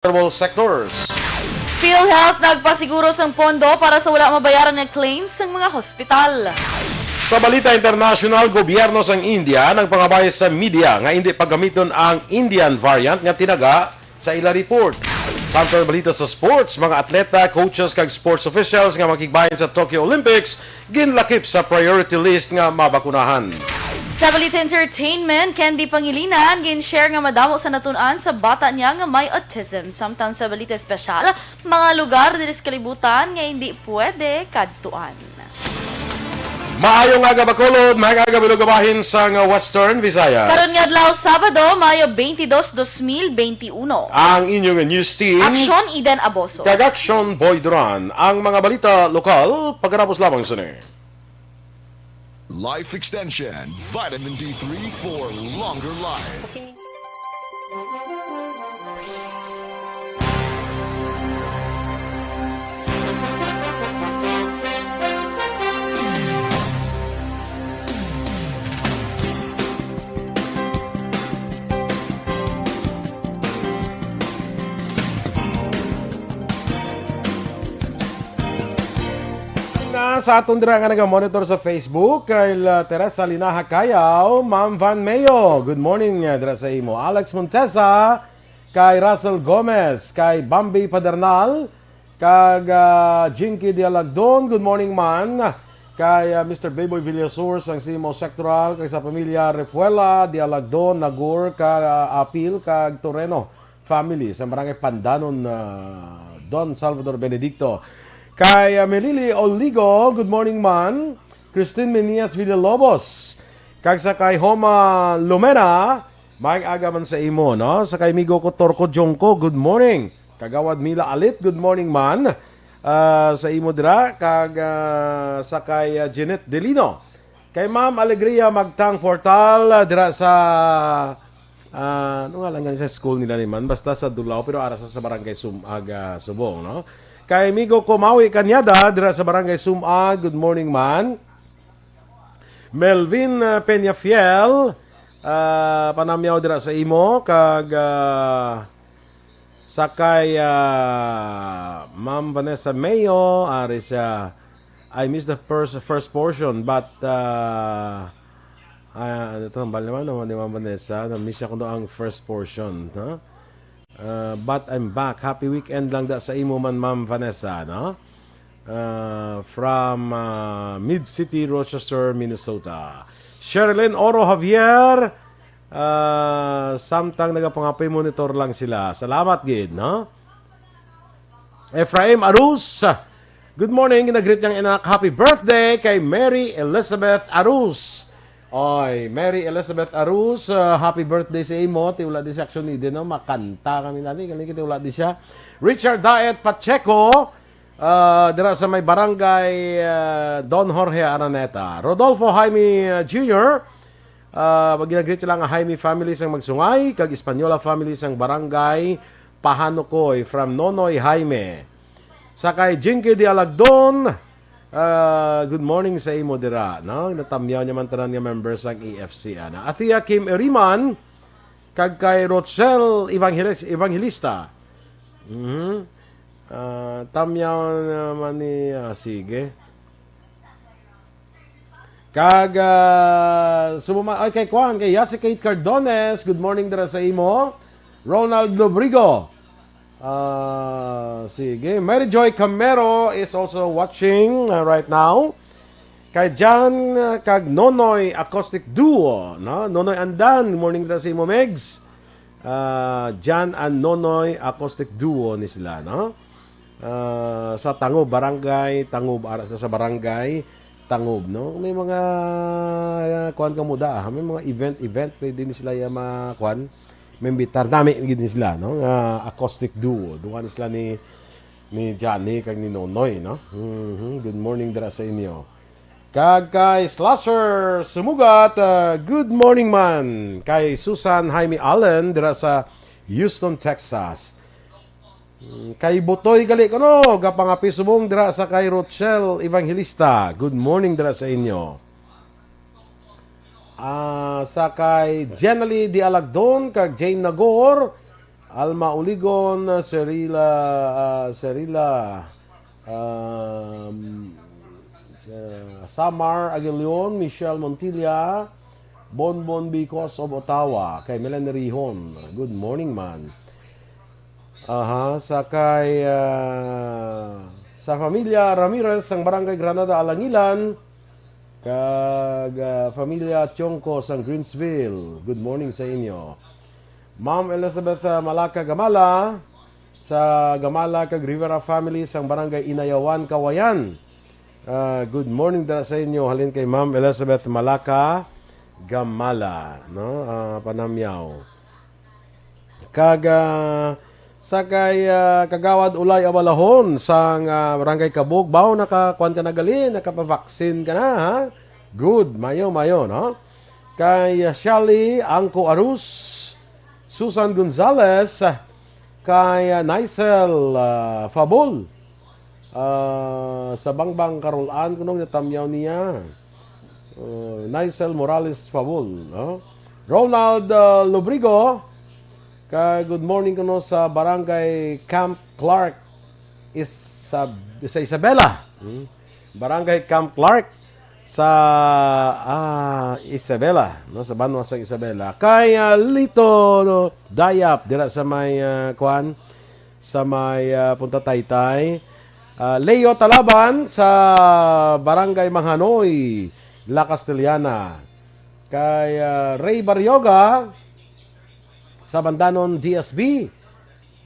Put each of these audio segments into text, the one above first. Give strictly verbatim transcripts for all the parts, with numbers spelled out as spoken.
vulnerable sectors. PhilHealth nagpasiguro sang pondo para sa wala mabayaran nga claims sang mga hospital. Sa balita international, gobyerno sang India nagpangabay sa media nga indi paggamiton ang Indian variant nga tinaga sa ila report. Samtang balita sa sports, mga atleta, coaches kag sports officials nga makigbahin sa Tokyo Olympics ginlakip sa priority list nga mabakunahan. Sa balita entertainment, Candy Pangilinan gin-share nga madamo sa natun-an sa bata niya nga may autism. Samtang sa balita espesyal, mga lugar diri sa kalibutan nga hindi pwede kadtuan. Maayong aga, Bacolod. Maayong aga, Bilog Bahin sang Western Visayas. Karon nga adlaw, Sabado, Mayo twenty-two, twenty twenty-one. Ang inyong news team, Aksyon Eden Aboso kag Aksyon Boy Duran. Ang mga balita lokal, pagkatapos lamang sini. Life Extension, Vitamin D three for longer life. Na sa aton dira nga naga-monitor sa Facebook, kay la Teresa Linaha Cayaw, Ma'am Van Mayo, good morning, uh, dira sa imo. Alex Montesa, kay Russell Gomez, kay Bambi Padernal, kag, uh, Jinky Dialagdon, good morning man. Kay, uh, Mister Beboy Villasur, sang Simo Sectoral, kay sa pamilya Refuela, Dialagdon, Nagor, ka, uh, Apil, kag Toreno family sa Barangay Pandanon, ah, Don Salvador Benedicto. Kay, ah, Melili Oligo, good morning man. Christine Menias Villalobos. Kag sa kay Homa Lumena, maayong aga man sa imo, no? Sa kay amigo ko Torco Jongco, good morning. Kagawad Mila Alit, good morning man. Ah, sa imo dira, kag, ah, sa kay, ah, Jeanette Delino. Kay Ma'am Alegria Magtang Portal, ah, dira sa, ah, ano nga lang gani sa school nila ni man? Basta sa Dulao, pero ara sa, sa Barangay Sumag, ah, Subong, no? Kay amigo ko Maui Cañada, dira sa Barangay Sumag, good morning man. Melvin, ah, Peñafiel, ah, panamyaw dira sa imo, kag, ah, sa kay, ah, Ma'am Vanessa Mayo, ari siya, "I missed the first, first portion, but, ah, ah, ano to, bali naman, naman ni Ma'am Vanessa, na-miss ako doon ang first portion, no? Ah, but I'm back. Happy weekend lang da sa imo man, Ma'am Vanessa, no?" Ah, from, ah, Mid-City, Rochester, Minnesota. Sherilyn Oro Javier, ah, samtang nagapangapoy, monitor lang sila. Salamat gid, no? Ephraim Arus, good morning. Ginagreet niyang anak, happy birthday kay Mary Elizabeth Arus. Oy, Mary Elizabeth Arus, ah, happy birthday sa imo. Ti wala di siya aksyon ni din, no? Makanta kami nani, kani ti wala di siya. Richard Daet Pacheco, ah, dira sa may barangay, ah, Don Jorge Araneta. Rodolfo Jaime, ah, Junior, ah, ginagreet lang ang Jaime family sang Magsungay, kag Española family sang barangay Pahanukoy from Nonoy Jaime. Sa kay Jinky Dialagdon, ah, good morning sa imo dira, no? Natamyaw niya man tanan nga members sang E F C, ana. Athea Kim Eriman, kag kay Rochelle Evangelis-, Evangelista. Mhm. Ah, tamyaw naman ni, ah, sige. Kag, ah, sumuma-, ay, kay Kwan, kay Yasi Kate Cardones, good morning dira sa imo. Ronald Lobrigo. Ah, sige. Mary Joy Camero is also watching, ah, right now. Kay Jan, ah, kag Nonoy Acoustic Duo, no? Nonoy Andan, morning dira sa imo, Megs. Ah, Jan and Nonoy Acoustic Duo ni sila, no? Ah, sa Tangob, Barangay Tangob, ara sila sa Barangay Tangob, no? May mga, ah, kuwan ka muda, ah. May mga event, event, pwede ni sila yung mga kuwan. May imbitar, dami gid ni sila, no? Nga acoustic duo. Duha ni sila ni, ni Johnny kag ni Nonoy, no? Mhm. Good morning dira sa inyo. Kag kay Slasher Sumugat, ah, good morning man. Kay Susan Jaime Allen dira sa Houston, Texas. Mm, kay Butoy gali kuno, gapangapi subong dira sa kay Rochelle Evangelista. Good morning dira sa inyo. Ah, sa kay Jenalie Dialagdon kag Jane Nagor, Alma Uligon, Serila, ah, Serila, um, uh, Samar Aguilion, Michelle Montilla, Bonbon Bicos of Ottawa, kay Melanie Rihon. Good morning, man. Aha, sa kay, ah, sa pamilya Ramirez sang Barangay Granada, Alangilan, kag, ah, pamilya Tiongco sang Greensville. Good morning sa inyo. Ma'am Elizabeth, ah, Malaka Gamala, sa Gamala kag Rivera family sang Barangay Inayawan, Kawayan. Ah, good morning dira sa inyo. Halin kay Ma'am Elizabeth Malaka Gamala, no? Ah, Panamyaw. Kag, ah, sa kay, ah, Kagawad Ulay Abalahon sang, ah, Barangay Kabug. Baw nakakuan ka na gali, nakapavaksin ka na, ha? Good, mayo, mayo, no? Kay, ah, Shally Angco Arus, Susan Gonzales, kay, ah, Nicel, ah, Fabol, ah, sa Bangbang Karulan, kuno natamyaw niya. Uh, Nicel Morales Fabol, no? Ronald, uh, Lobrigo, ka good morning kuno sa Barangay Camp Clark, Isab-, sa Isabela. Hmm? Barangay Camp Clark sa, ah, Isabela, no? Sa banwa sa Isabela. Kay, uh, Lito, no? Dayap, dira sa may, uh, kwan, sa may, ah, Punta Taytay. Ah, Leo Talaban sa Barangay Manghanoy, La Castellana. Kay, ah, Ray Barrioga sa Bandanon D S B.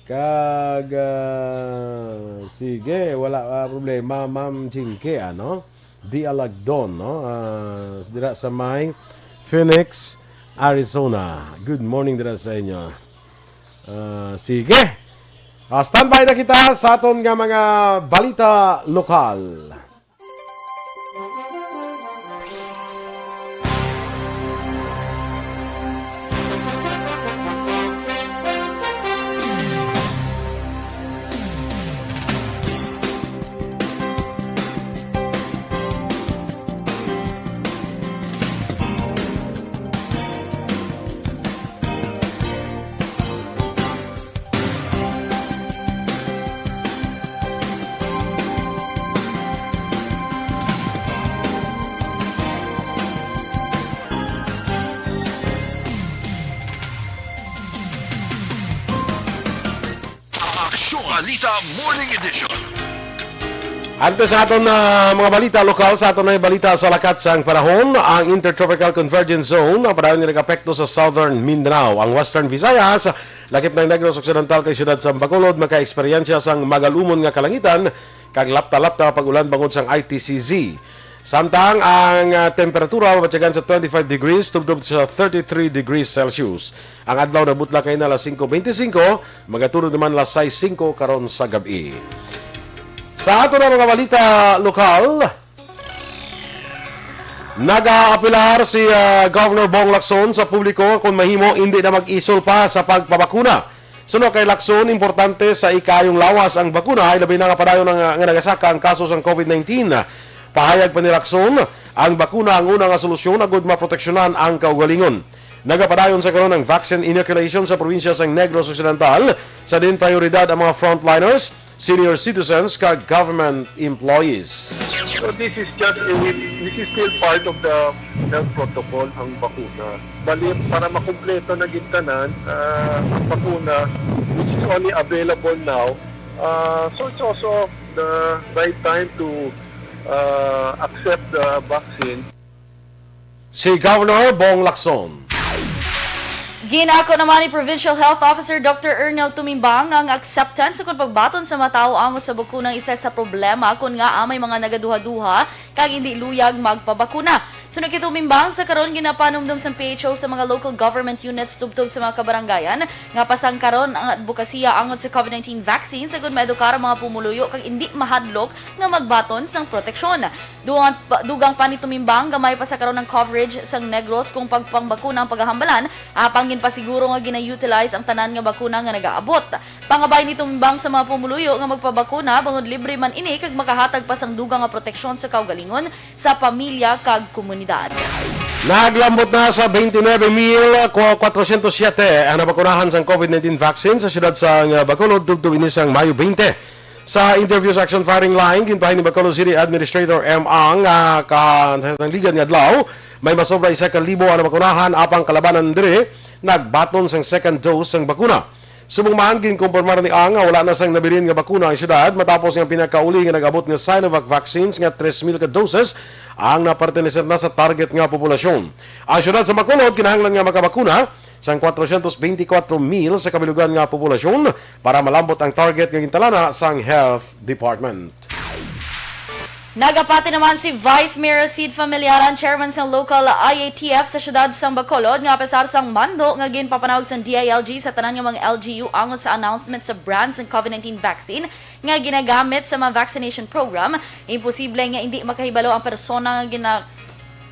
Kag, ah, sige, wala, ah, problema, Ma'am Jinky, ano? Di Alagdon, no? Ah, dira sa may Phoenix, Arizona. Good morning dira sa inyo. Ah, sige. Ah, standby na kita sa aton nga mga balita lokal. Aksyon Balita Morning Edition. Antes sa aton, ah, mga balita lokal, sa aton na balita sa lakat sang panahon, ang Intertropical Convergence Zone ang padayon nga nag-apekto sa Southern Mindanao, ang Western Visayas, lakip ng Negros Occidental kag siyudad sang Bacolod makaeksperyensya sang magalumon nga kalangitan kag lapta-lapta nga pag-ulan bangod sang I T C Z. Samtang ang, ah, temperatura mabatyagan sa twenty-five degrees tubtob sa thirty-three degrees Celsius. Ang adlaw nabutla kay na alas singko bente singko, magatulog naman alas sais singko karon sa gab-i. Sa ato na mga balita lokal, nagaapelar si, ah, Governor Bong Lacson sa publiko kung mahimo, hindi na mag-isol pa sa pagpabakuna. Suno kay Lacson, importante sa ikaayong lawas ang bakuna, ilabi na nga padayon nga, nga nagasaka ang kaso sang COVID nineteen. Pahayag pa ni Lacson, ang bakuna ang una nga solusyon agud maproteksyonan ang kaugalingon. Nagapadayon sa karon ang vaccine inoculation sa probinsya sang Negros Occidental, sa diin prioridad ang mga frontliners, senior citizens, kag government employees. So this is just a, this is still part of the health protocol, ang bakuna. Bali, para makumpleto na gid tanan, ah, ang bakuna, which is only available now, ah, so it's also the right time to, ah, accept the vaccine. Si Governor Bong Lacson. Ginako naman ni Provincial Health Officer Doctor Ernel Tumimbang ang acceptance ukon pagbaton sa mga tawo angot sa bakunang isa sa problema kon ngaa may mga nagaduha-duha kag indi luyag magpabakuna. Suno kay Tumimbang, sa karon ginapanumdom sang P H O sa mga local government units tubtob sa mga kabarangayan nga pasangkaron ang adbokasiya angot sa COVID nineteen vaccine, agud maedukar ang mga pumuluyo kag indi mahadlok nga magbaton sang proteksyon. Dugang pa, dugang pa ni Tumimbang, gamay pa sa karon ang coverage sang Negros kung pagpangbakuna ang pagahambalan, apang ginpasiguro nga gina-utilize ang tanan nga bakuna nga nagaabot. Pangabay ni Tumimbang sa mga pumuluyo nga magpabakuna bangod libre man ini kag makahatag pa sang dugang nga proteksyon sa kaugalingon, sa pamilya kag komunidad. Naglambot na sa twenty-nine mil quatrocientos siete ang nabakunahan sang COVID nineteen vaccine sa siyudad sang Bacolod tubtob ini sang Mayo twenty. Sa interview sa Action Firing Line, ginbahin ni Bacolod City Administrator M. Ang, ah, ka-, sa nangligan nga adlaw, may masobra isa ka libo ang nabakunahan, apang kalabanan diri nagbaton sang second dose sang bakuna. Subong man, ginkumpirmar ni Ang nga wala na sang nabilin nga bakuna ang syudad matapos nga pinakauli nga nag-abot nga Sinovac vaccines nga tres mil ka doses ang naperteneser na sa target nga populasyon. Ang syudad sa Bacolod kinahanglan nga makabakuna sang kwatrocientos beintikwatro mil sa kabilugan nga populasyon para malambot ang target nga gintalana sang Health Department. Nagapati naman si Vice Mayor Sid Familiaran, chairman sang local I A T F sa siyudad sang Bacolod, nga apesar sang mando nga ginpapanawag sang D I L G sa tanan nga mga L G U angot sa announcement sa brand sang COVID nineteen vaccine nga ginagamit sa mga vaccination program, imposible nga indi makahibalo ang persona nga gina-,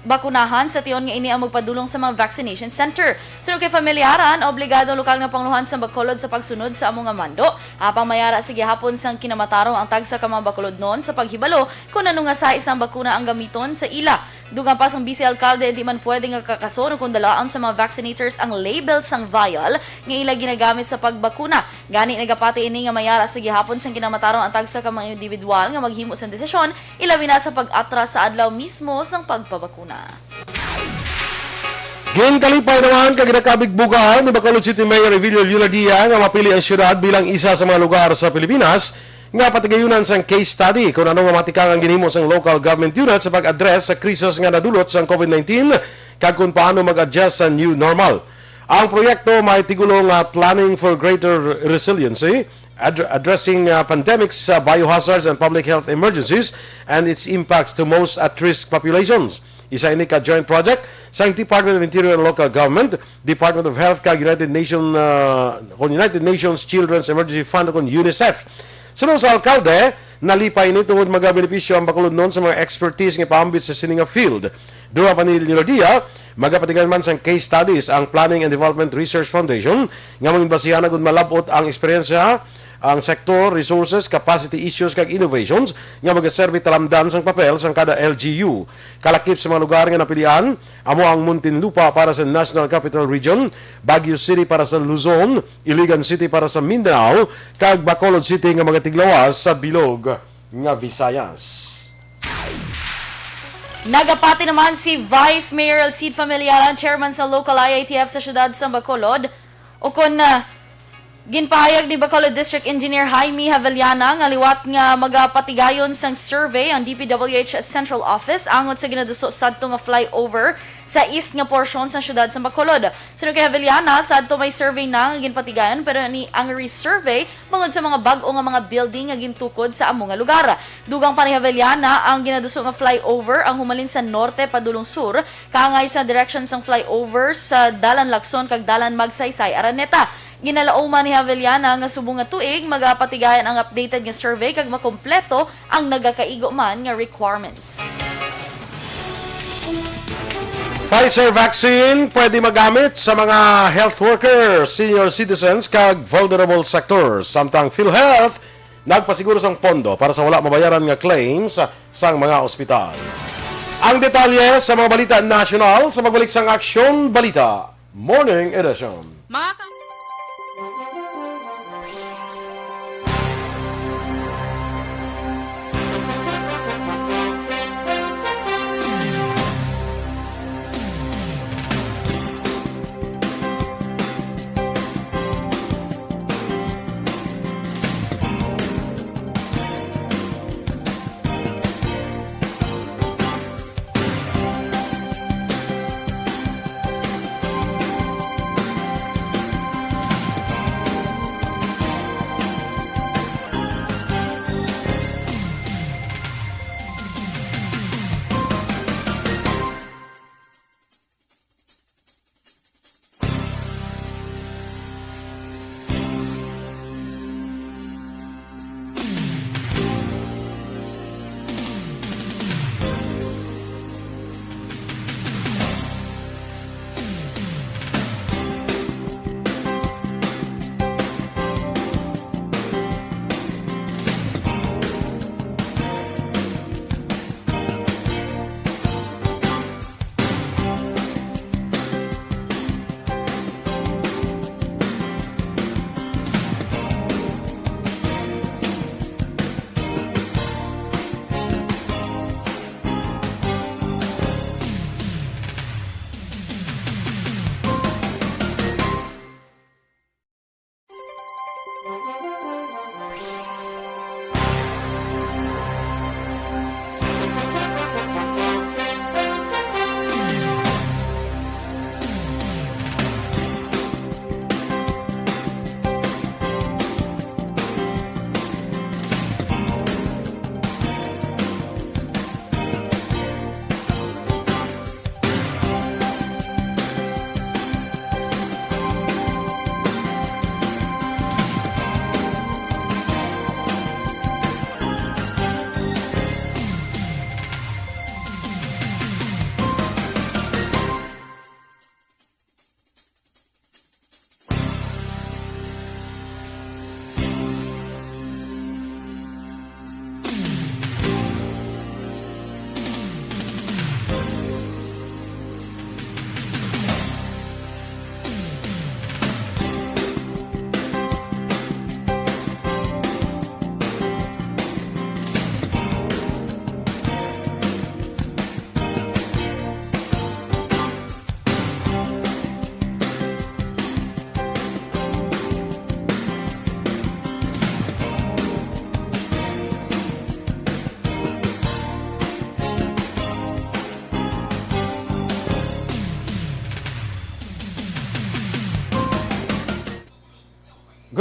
bakunahan sa tion nga ini ang magpadulong sa mga vaccination center. Suno kay Familiaran, obligado ang lokal nga pangulohan sa Bacolod sa pagsunod sa amo nga mando. Apang mayara sa gihapon sang kinamatarong ang tagsa ka mga Bacolodnon sa paghibalo kon ano nga size sang bakuna ang gamiton sa ila. Dugang pa sang Vice Alkalde, di man pwede nga kakason kon dalaon sa mga vaccinators ang label sang vial nga ila ginagamit sa pagbakuna. Gani, nagapati ini nga mayara sa gihapon sang kinamatarong ang tagsa ka mga individual nga maghimo sang desisyon, ilabi na sa pag-atras sa adlaw mismo sang pagpabakuna. Ginkalipay naman kag ginakabig bugal ni Bacolod City Mayor Evelio Leonadia nga mapili ang syudad bilang isa sa mga lugar sa Pilipinas nga patigayunan sang case study kon ano nga mga tikang ang ginhimo sang local government unit sa pag-address sa krisis nga nadulot sang COVID nineteen kag kon paano mag-adjust sa new normal. Ang proyekto may titulo nga Planning for Greater Resiliency, Ad-, Addressing, uh, Pandemics, uh, Biohazards, and Public Health Emergencies and Its Impacts to Most At-Risk Populations. Isa ini ka joint project sang Department of Interior and Local Government, Department of Health, kag United Nation, uh, kon United Nations Children's Emergency Fund, kon UNICEF. Suno sa alkalde, nalipay ini tungod magabenepisyo ang Bacolodnon sa mga expertise nga ipaambit sa sini nga field. Dugang pa ni Leonadia, magapatigayon man sang case studies ang Planning and Development Research Foundation nga manginbasihan kon malab-ot ang eksperyensya, ang sektor, resources, capacity issues, kag innovations nga magaserbi talamdan sang papel sang kada L G U. Kalakip sa mga lugar nga napilian, amo ang Muntinlupa para sa National Capital Region, Baguio City para sa Luzon, Iligan City para sa Mindanao, kag Bacolod City nga magatiglawas sa bilog nga Visayas. Nagapati naman si Vice Mayor Alcide Familiaran, chairman sa local I I T F sa siyudad sa Bacolod, ukon, ah, ginpahayag ni Bacolod District Engineer Jaime Javellana nga liwat nga magapatigayon sang survey ang D P W H Central Office angot sa ginaduso sadto nga flyover sa east nga porsyon sa siyudad sa Bacolod. Suno kay Javellana, sadto may survey na nga ginpatigayon, pero ni ang resurvey bangod sa mga bag-o nga mga building nga gintukod sa amo nga lugar. Dugang pa ni Javellana, ang ginaduso nga flyover ang humalin sa norte padulong sur, kaangay sa direksyon sang flyover sa Dalan Lacson kag Dalan Magsaysay Araneta. Ginalauman ni Javellana nga subong nga tuig magapatigayon ang updated nga survey kag makompleto ang nagakaigo man nga requirements. Pfizer vaccine pwede magamit sa mga health workers, senior citizens, kag vulnerable sectors, samtang PhilHealth nagpasiguro sang pondo para sa wala mabayaran nga claims sang mga ospital. Ang detalye sa mga balita nasyonal sa pagbalik sang Aksyon Balita Morning Edition. Mga ka-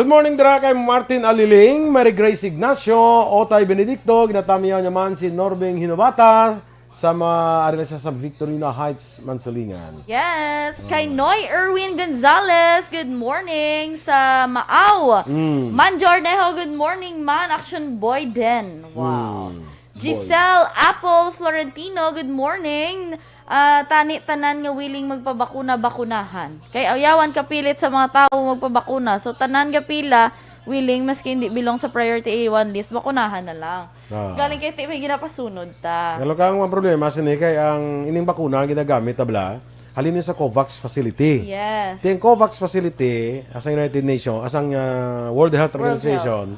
Good morning dira kay Martin Aliling, Mary Grace Ignacio, Otay Benedicto, ginatamyaw niya man si Norbing Hinobata sa mga ari sa, sa Victorina Heights, Mansalingan. Yes, kay Noy Erwin Gonzalez, good morning sa Maaw. Mm. Man Jornejo, good morning man. Action boy din. Wow. Mm. Giselle Apple Florentino, good morning. Ah, tani tanan nga willing magpabakuna, bakunahan. Kay ayawan kapilit sa mga tawo magpabakuna. So tanan gapila willing, maski hindi belong sa priority A one list, bakunahan na lang. Ah. Galing kay ti may ginapasunod ta. Lalo ka ang problema sini kay ang ining bakuna ang ginagamit tabla halin sa COVAX facility. Yes. Ti ang COVAX facility, asang United Nations, asang ah, World Health World Organization,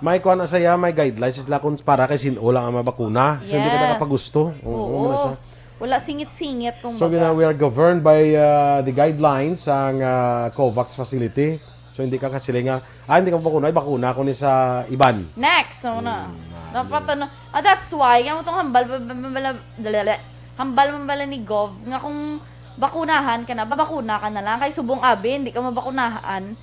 may kuan na saya, may guidelines sila kung para kay sin-o lang ang mabakuna. So hindi ka Yes. nakapagusto. Oo. Ano na siya? Wala singit-singit kung So gina, we are governed by ah, the guidelines sang ah, COVAX facility. So hindi ka kasiling nga, ah, hindi ka mabakuna, ay bakuna ko ni sa iban. Next, so na. Dapat ano, ah, that's why, yung itong hambal, ba- ba- ba- ba- lalala. Hambal man bala ni Gov, nga kung bakunahan ka na, babakuna ka na lang. Kay subong abi, hindi ka mabakunahan.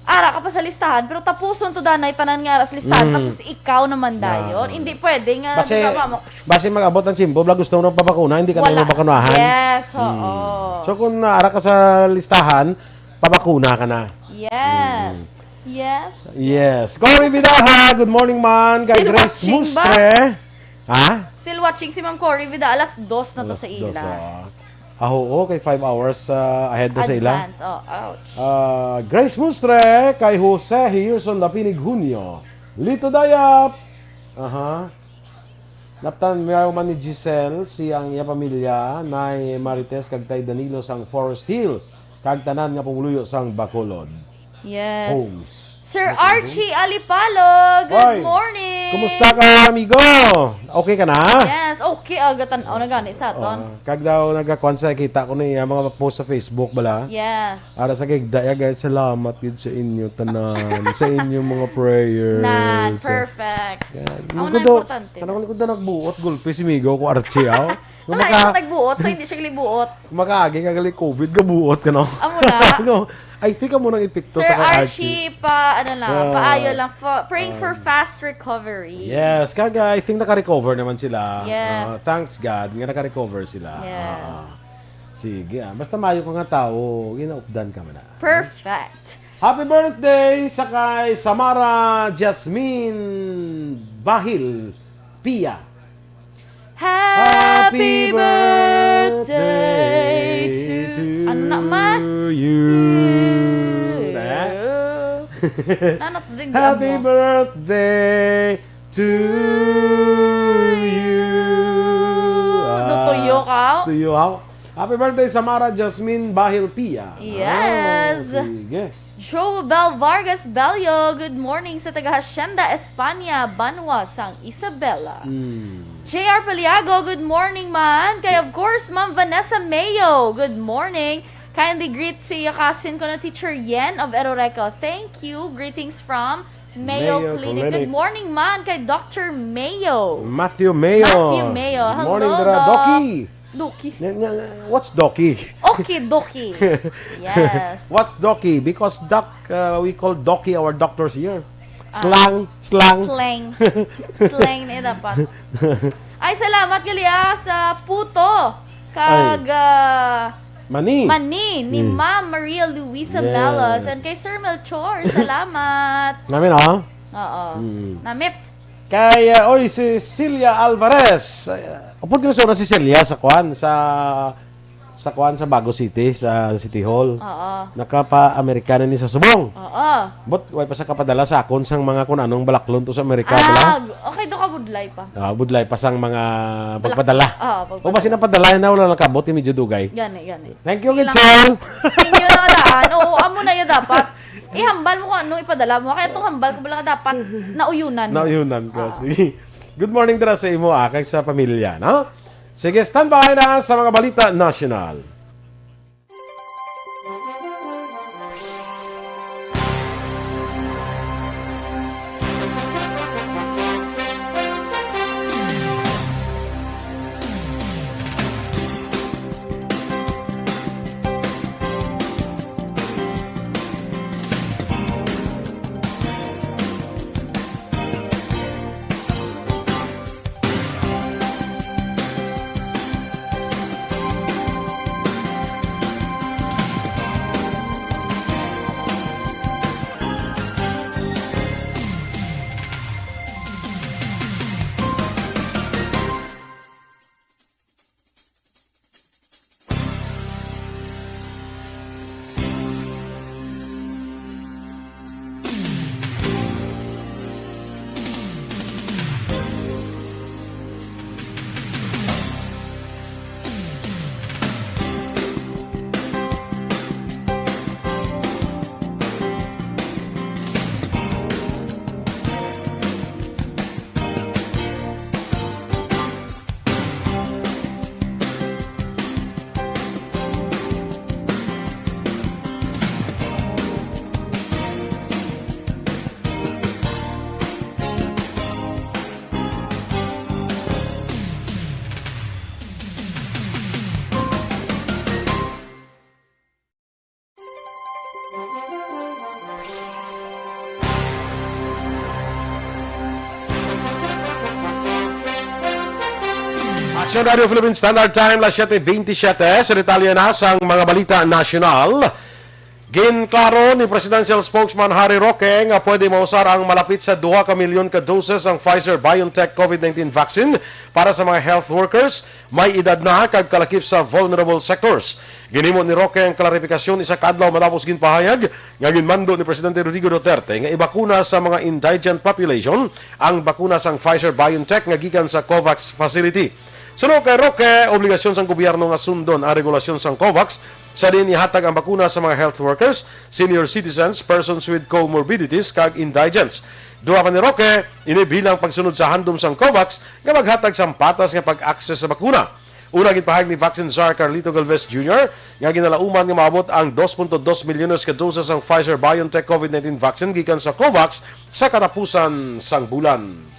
Ara ka pa sa listahan, pero tapuson to danay tanan nga ara sa listahan, Mm. tapos ikaw naman dayon. Ah. Hindi pwede nga, Basi, di ka mamo. basi mag-abot ang tsimpo, bla gusto mo nang pabakuna, hindi ka na Wala. mabakunahan. Yes, oo. Mm. So kung naara ka sa listahan, pabakuna ka na. Yes. Yes. Yes. Cory Vidaha, good morning man. Kay Still Grace watching ba? Mustre. Ha? Still watching si Ma'am Cory Vida. Alas dos na to Alas sa dos, ila. ah. Ah, oo, kay five hours ah, ahead na sa ila. Advance. Oh, ouch. Ah, Grace Mustre, kay Jose Hierson Lapinig Junio. Lito Dayap. Aha. Naptan man ni Giselle, si ang iya pamilya, Nay Marites kag Tay Danilo sang Forest Hill, kag tanan nga pumuluyo sang Bacolod. Yes. Homes. Sir Archie Alipalo, good Hoy, morning. Kumusta ka, amigo? Okay ka na? Yes, okay. Aga tan-aw na gani sa aton. Oh, kag daw nagkakuan sa kita ko ni ah, mga post sa Facebook bala. Yes. Ara sa kay daya guys, salamat gid sa inyo tanan, sa inyong mga prayers. Nan, perfect. Yan. Ako Ang na kudo, importante. Kanang kudo nagbuot gulpi si Migo ko Archie aw. Wala yung nagbuot, so hindi siya libuot. Makaagi ka gali covid gabuot ka no. Amo na. No, I think amo nang epekto Sir sa kay Archie. Archie pa, ano lang, Ah. paayo lang, for, praying for fast recovery. Yes, kag I think naka-recover naman sila. Yes. Ah, thanks God nga naka-recover sila. Yes. Ah. Sige, ah. Basta mayo ka nga tao, ginaupdan ka man na. Perfect. Happy birthday sa kay Samara Jasmine Bahil Pia. Happy birthday to... Ano na man? You. Nanat din Happy mo. Birthday to you. Do to you ka? To you, how? Happy birthday, Samara Jasmine Bahil Pia. Yes. Ah, sige. Joel Vargas Bello, good morning sa taga Hacienda España, Banwa sang Isabela. Mm. J R Paliago, good morning man. Kay of course, Ma'am Vanessa Mayo, good morning. Kindly greet si cousin ko na Teacher Yen of Eroreco. Thank you. Greetings from Mayo, Mayo Clinic. Clinic. Good morning man kay Doctor Mayo. Matthew Mayo. Matthew Mayo. Good morning, Hello, dira, Doc. Doki. Doki. Nya, nya, what's Doki? Okay, Doki. Yes. What's Doki? Because doc, uh, we call Doki our doctors here. Ah. Slang, slang. Slang. Slang na yun dapat. Ay, salamat gali ah, sa puto. Kag ah, Mani. Mani ni Mm. Ma'am Maria Luisa Yes. Melos and kay Sir Melchor. Salamat. Namin, oh. Oo. Mm. Namit. Kay, uh, oy, si Celia Alvarez. Uh, upod ko na si Celia sa kwan, sa sa kwan sa Bago City, sa City Hall. Oo. Nakapa-Amerikana ni sa subong. Oo. But way pa sa kapadala sa akon sang mga kun anong balaklon to sa Amerika, Ah, bala? Okay, do ka budlay pa. Ah, budlay pa sang mga Bala- pagpadala. Oo, pagpadala. O basi napadala na wala nakabot yung medyo dugay. Gani, gani. Thank you, Sige lang. Gitzel. Inyo na kadaan. Oo, amo na yung dapat. Ihambal mo kung ano ipadala mo. Kaya itong hambal ko bala dapat nauyunan mo. Nauyunan ko. Oo. Sige. Good morning dira sa imo, ah, kag sa pamilya, no? Sige, standby na sa mga balita national. Sa Radio Philippine Standard Time, las siete veintisiete, sa detalye na sang mga balita nasyonal. Ginklaro ni Presidential Spokesman Harry Roque nga pwede mausar ang malapit sa duha ka milyon ka doses ang Pfizer-BioNTech COVID nineteen vaccine para sa mga health workers, may edad na, kag kalakip sa vulnerable sectors. Ginhimo ni Roque ang klarifikasyon isa ka adlaw matapos ginpahayag nga ginmando ni Presidente Rodrigo Duterte nga ibakuna sa mga indigent population ang bakuna sang Pfizer-BioNTech nga gikan sa COVAX facility. Suno kay Roque, obligasyon sang gobyerno nga sundon ang regulasyon sang COVAX sa diin ihatag ang bakuna sa mga health workers, senior citizens, persons with comorbidities, kag indigents. Duha pa ni Roque, ini bilang pagsunod sa handom sang COVAX nga maghatag sang patas nga pag-access sa bakuna. Una, ginpahayag ni Vaccine Czar Carlito Galvez Junior nga ginalauman nga maabot ang dos punto dos milyones ka doses sang Pfizer-BioNTech COVID nineteen vaccine gikan sa COVAX sa katapusan sang bulan.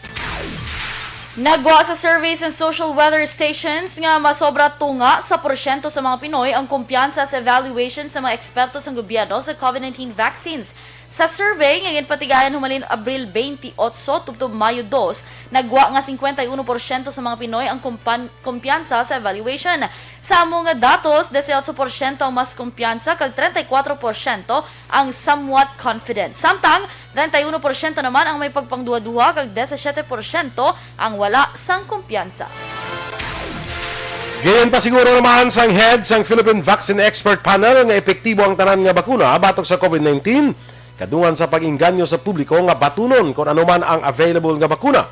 Nagwa sa survey sa Social Weather Stations nga masobra tunga sa porsyento sa mga Pinoy ang kumpiyansa sa evaluation sa mga eksperto sa gobyerno sa COVID nineteen vaccines. Sa survey nga ginpatigayan humalin Abril twenty-eight tubtob Mayo dos, nagwa nga cincuenta y uno por ciento sa mga Pinoy ang kumpan-, kumpiyansa sa evaluation. Sa amo nga datos, dieciocho por ciento ang mas kumpiyansa kag treinta y cuatro por ciento ang somewhat confident. Samtang, treinta y uno por ciento naman ang may pagpangduha-duha kag diecisiete por ciento ang wala sang kumpiyansa. Ginpasiguro naman sang head sang Philippine Vaccine Expert Panel nga epektibo ang tanan nga bakuna batok sa COVID nineteen, kadungan sa pag-engganyo sa publiko nga batunon kon ano man ang available nga bakuna.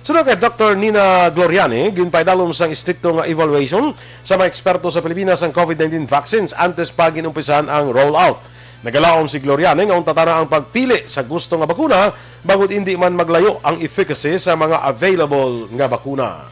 Suno kay Doktor Nina Gloriani, ginpaidalom sang estrikto nga evaluation sa mga eksperto sa Pilipinas ang COVID nineteen vaccines antes pa ginumpisahan ang rollout. Nagalaom si Gloriani nga untatana ang pagpili sa gusto nga bakuna bangod indi man maglayo ang efficacy sa mga available nga bakuna.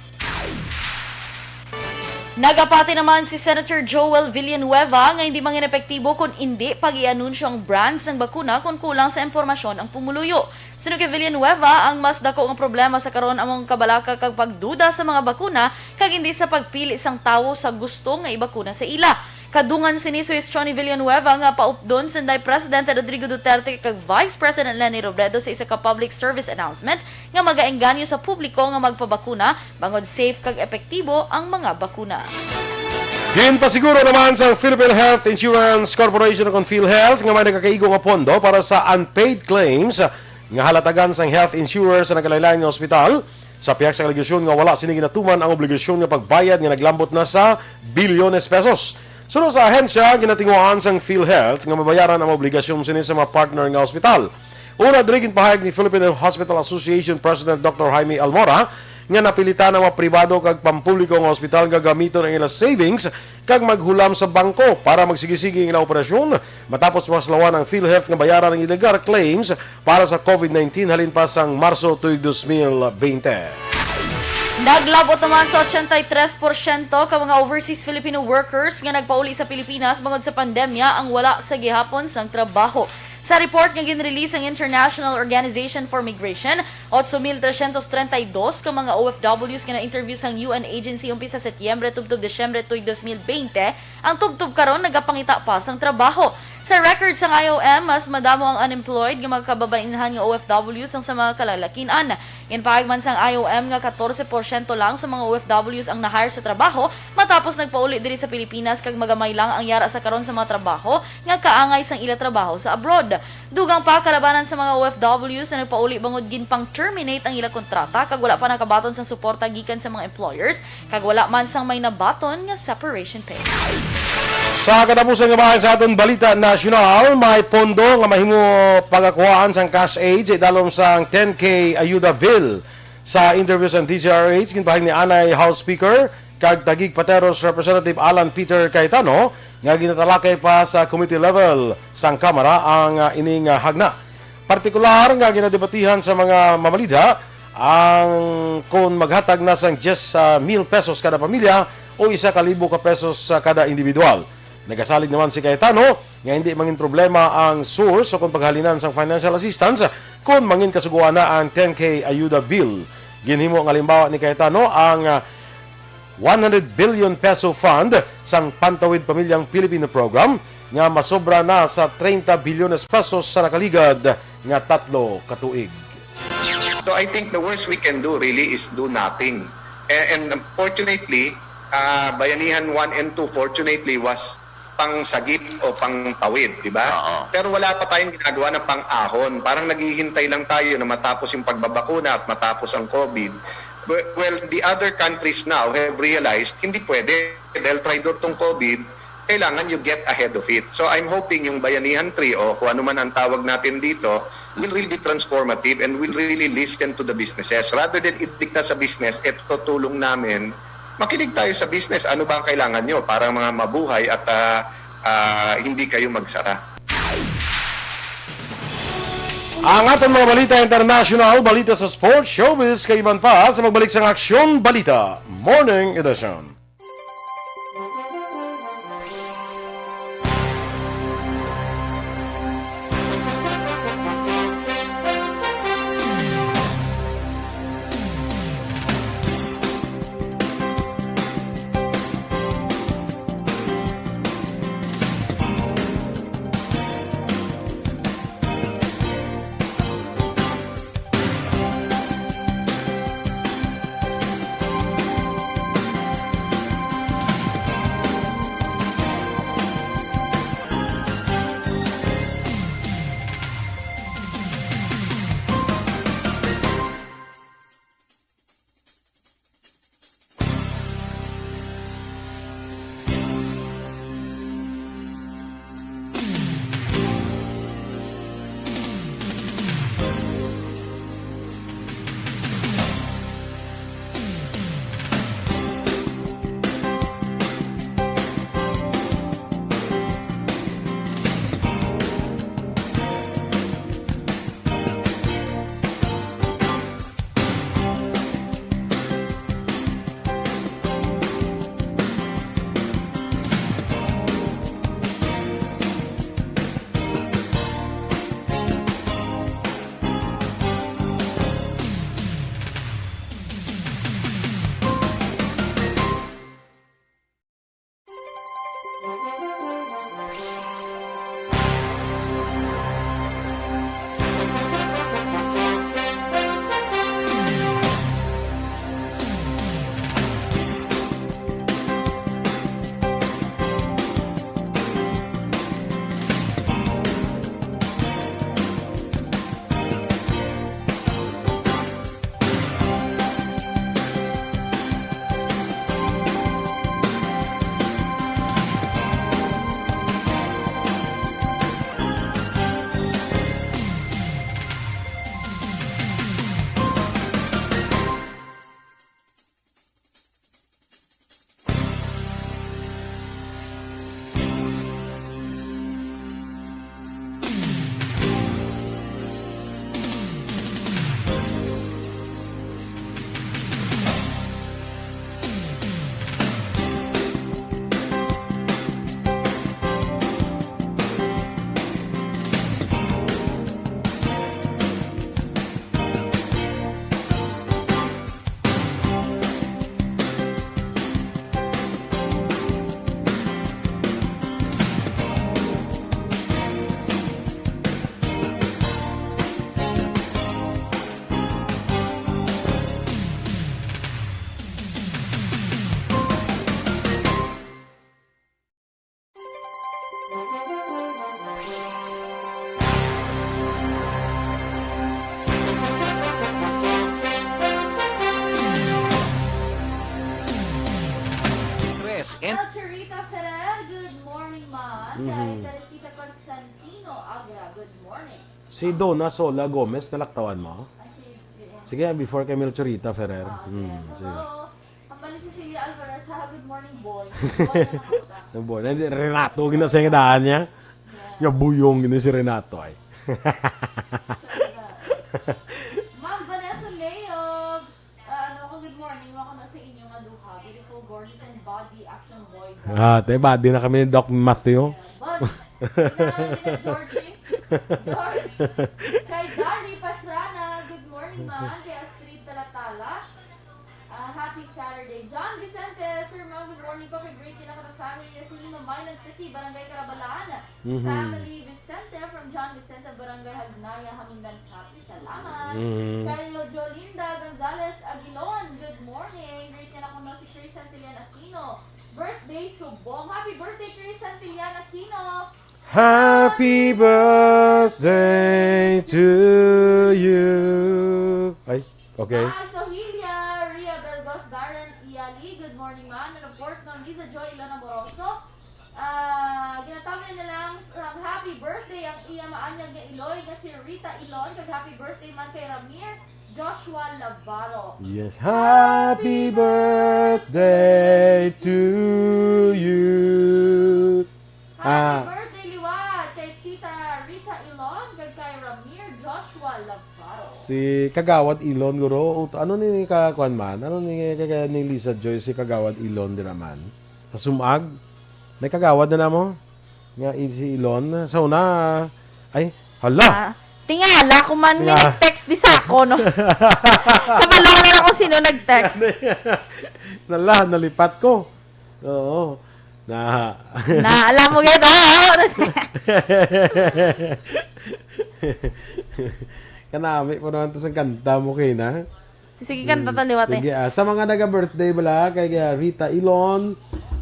Nagapati naman si Senator Joel Villanueva nga hindi mangin epektibo kon indi pag-ianunsyo ang brand sang bakuna kon kulang sa impormasyon ang pumuluyo. Suno kay Villanueva, ang mas dako nga problema sa karon amo ang kabalaka kag pagduda sa mga bakuna kag hindi sa pagpili sang tawo sa gusto nga ibakuna sa ila. Kadungan sini, suhestyon ni Villanueva nga paupdon sanday Presidente Rodrigo Duterte kag Vice President Leni Robredo sa isa ka public service announcement nga magaengganyo sa publiko nga magpabakuna bangod safe kag epektibo ang mga bakuna. Ginpasiguro naman sa Philippine Health Insurance Corporation o kon PhilHealth nga may nagakaigo nga pondo para sa unpaid claims nga halatagan sang health insurer sa nagkalain-lain nga ospital. Sa pihak sa alegasyon nga wala sini ginatuman ang obligasyon nga pagbayad nga naglambot na sa bilyones pesos. Suno sa ahensya, ginatinguhaan sang PhilHealth nga mabayaran ang obligasyon sini sa mga partner nga ospital. Una diri, ginpahayag ni Philippine Hospital Association President Doktor Jaime Almora nga napilitan ang mga pribado kag pampubliko nga ospital nga gamiton ang ila savings kag maghulam sa bangko para magsigisigi ang ila operasyon, matapos maslawan ang PhilHealth nga bayaran ang illegal claims para sa COVID nineteen halin pa sang Marso tuig dos mil bente. Naglabot naman sa ochenta y tres por ciento ka mga overseas Filipino workers nga nagpauli sa Pilipinas bangod sa pandemya ang wala sa gihapon sang trabaho. Sa report nga ginrelease sang International Organization for Migration, otso mil trescientos treinta y dos ka mga O F Ws nga na-interview sang U N agency umpisa Setyembre tubtob Disyembre tuig dos mil bente, ang tubtob karon nagapangita pa sang trabaho. Sa record sang I O M, mas madamo ang unemployed nga mga kababainhan nga O F Ws sang sa mga kalalakin-an. Ginpahayag man sang I O M nga katorse porsyento lang sa mga O F Ws ang na-hire sa trabaho matapos nagpauli diri sa Pilipinas, kag magamay lang ang yara sa karon sa mga trabaho nga kaangay sang ila trabaho sa abroad. Dugang pa, kalabanan sa mga O F Ws na nagpauli bangod ginpang-terminate ang ila kontrata kag wala pa nakabaton sang suporta gikan sa mga employers, kag wala man sang may nabaton nga separation pay. Sa katapusan nga bahin sa aton balita nasyonal, may pondo nga mahimo pagakuhaan sang cash aid sa idalom sang ten K Ayuda Bill. Sa interview sa D Z R H, ginpahayag ni anay House Speaker kag Taguig Pateros Representative Alan Peter Cayetano nga ginatalakay pa sa committee level sang Kamara ang, ah, ining, ah, hagna. Partikular nga ginadebatihan sa mga mamalidha ang kon maghatag na sang diyes mil pesos kada pamilya o isa ka libo ka pesos sa kada individual. Nagasalig naman si Cayetano nga hindi mangin problema ang source o kon paghalinan sang financial assistance kon mangin kasugoan na ang ten K Ayuda Bill. Ginhimo nga halimbawa ni Cayetano ang, ah, one hundred billion peso fund sang Pantawid Pamilyang Pilipino Program nga masobra na sa treinta bilyones pesos sa nakaligad nga tatlo ka tuig. So I think the worst we can do really is do nothing. And, and fortunately, ah, Bayanihan one and two, fortunately, was pang-sagip o pang-tawid, di ba? Oo. Pero wala pa tayong ginagawa na pang-ahon. Parang naghihintay lang tayo na matapos yung pagbabakuna at matapos ang COVID. Well, well, the other countries now have realized, hindi pwede. Dahil traidor tong COVID, kailangan you get ahead of it. So I'm hoping yung Bayanihan three o kung ano man ang tawag natin dito, will really be transformative and will really listen to the businesses. Rather than idikta sa business, eto tulong namin, makinig tayo sa business. Ano ba ang kailangan nyo para mga mabuhay at, ah, ah, hindi kayo magsara? Ang aton mga balita international, balita sa sports, showbiz, kay iban pa sa magbalik sang Aksyon Balita Morning Edition. Tres and Ma'am Charita Ferrer, good morning, ma'am. Mhm. Kay Teresita Constantino Agra, good morning. Si Donna Sola Gomez, nalaktawan mo? Ay, si, si Sige, before kay Mel Chorita Ferrer. Ah, Hmm, yes. Sige. Hello. Ang bali si Celia Alvarez, ha, good morning, boy. Boy na nakausap. Ang boy. Hindi, Renato, ginasengdaan niya. Yeah. Niya buyong, gini si Renato, ay. Ma'am Vanessa Mayob, ah, ano ako, good morning, ako na sa inyo nga duha. Beautiful, gorgeous, and body action boy. Ah, te, body na kami ni Doc Matthew. Yeah. Buds, ina, ina, George, George. Kay Dari Pastrana, good morning, ma'am. Kay Astrid Talatala. Ah, happy Saturday. John Vicente, Sir Ma'am, good morning po. Kag greet ko na ka family sa Hino, Mainan City, Barangay Carabalan. Mhm. Family Vicente from John Vicente, Barangay Hagnaya, Hamindan. Happy, salamat. Mhm. Kay Jolinda Gonzalez Aguilon, good morning. Greet ko na kuno si Chris Santillan Aquino. Birthday subong. Happy birthday, Chris Santillan Aquino. Happy birthday to you. Ay, okay. Ah, Sohilia Ria Belgos Barron Iyali. Good morning, ma'am. And of course, Ma'am Liza Joy Ilon Amoroso. Ah, ginatamyan na lang ang happy birthday ang iya maanyag nga iloy nga si Rita Ilon. Kag happy birthday man kay Ramir Joshua Lavaro. Yes, happy birthday to you. Happy Ah. birthday liwat kay Tita Rita Ilon kag kay Ramir Joshua Lavaro. Si Kagawad Ilon, guro. Ut-, ano ni ka, kuwan man? Ano ni ka, ka, ni Lisa Joy si Kagawad Ilon dira man? Sa Sumag? May kagawad na namo? Nga i-, si Ilon? Sa una, ay, hala! Ah, tingala ko man, may Yeah. nag-text di sa ako, no? Kabalo ko na lang kung sino nag-text. Nala, nalipat ko. Oo. Na. Na, alam mo yun, ah. Kanami po naman to sa kanta mo, Kina. Sige, kanta Mm, ta liwat, eh. Sige, ah, sa mga naga-birthday bala, kay, ah, Rita Ilon,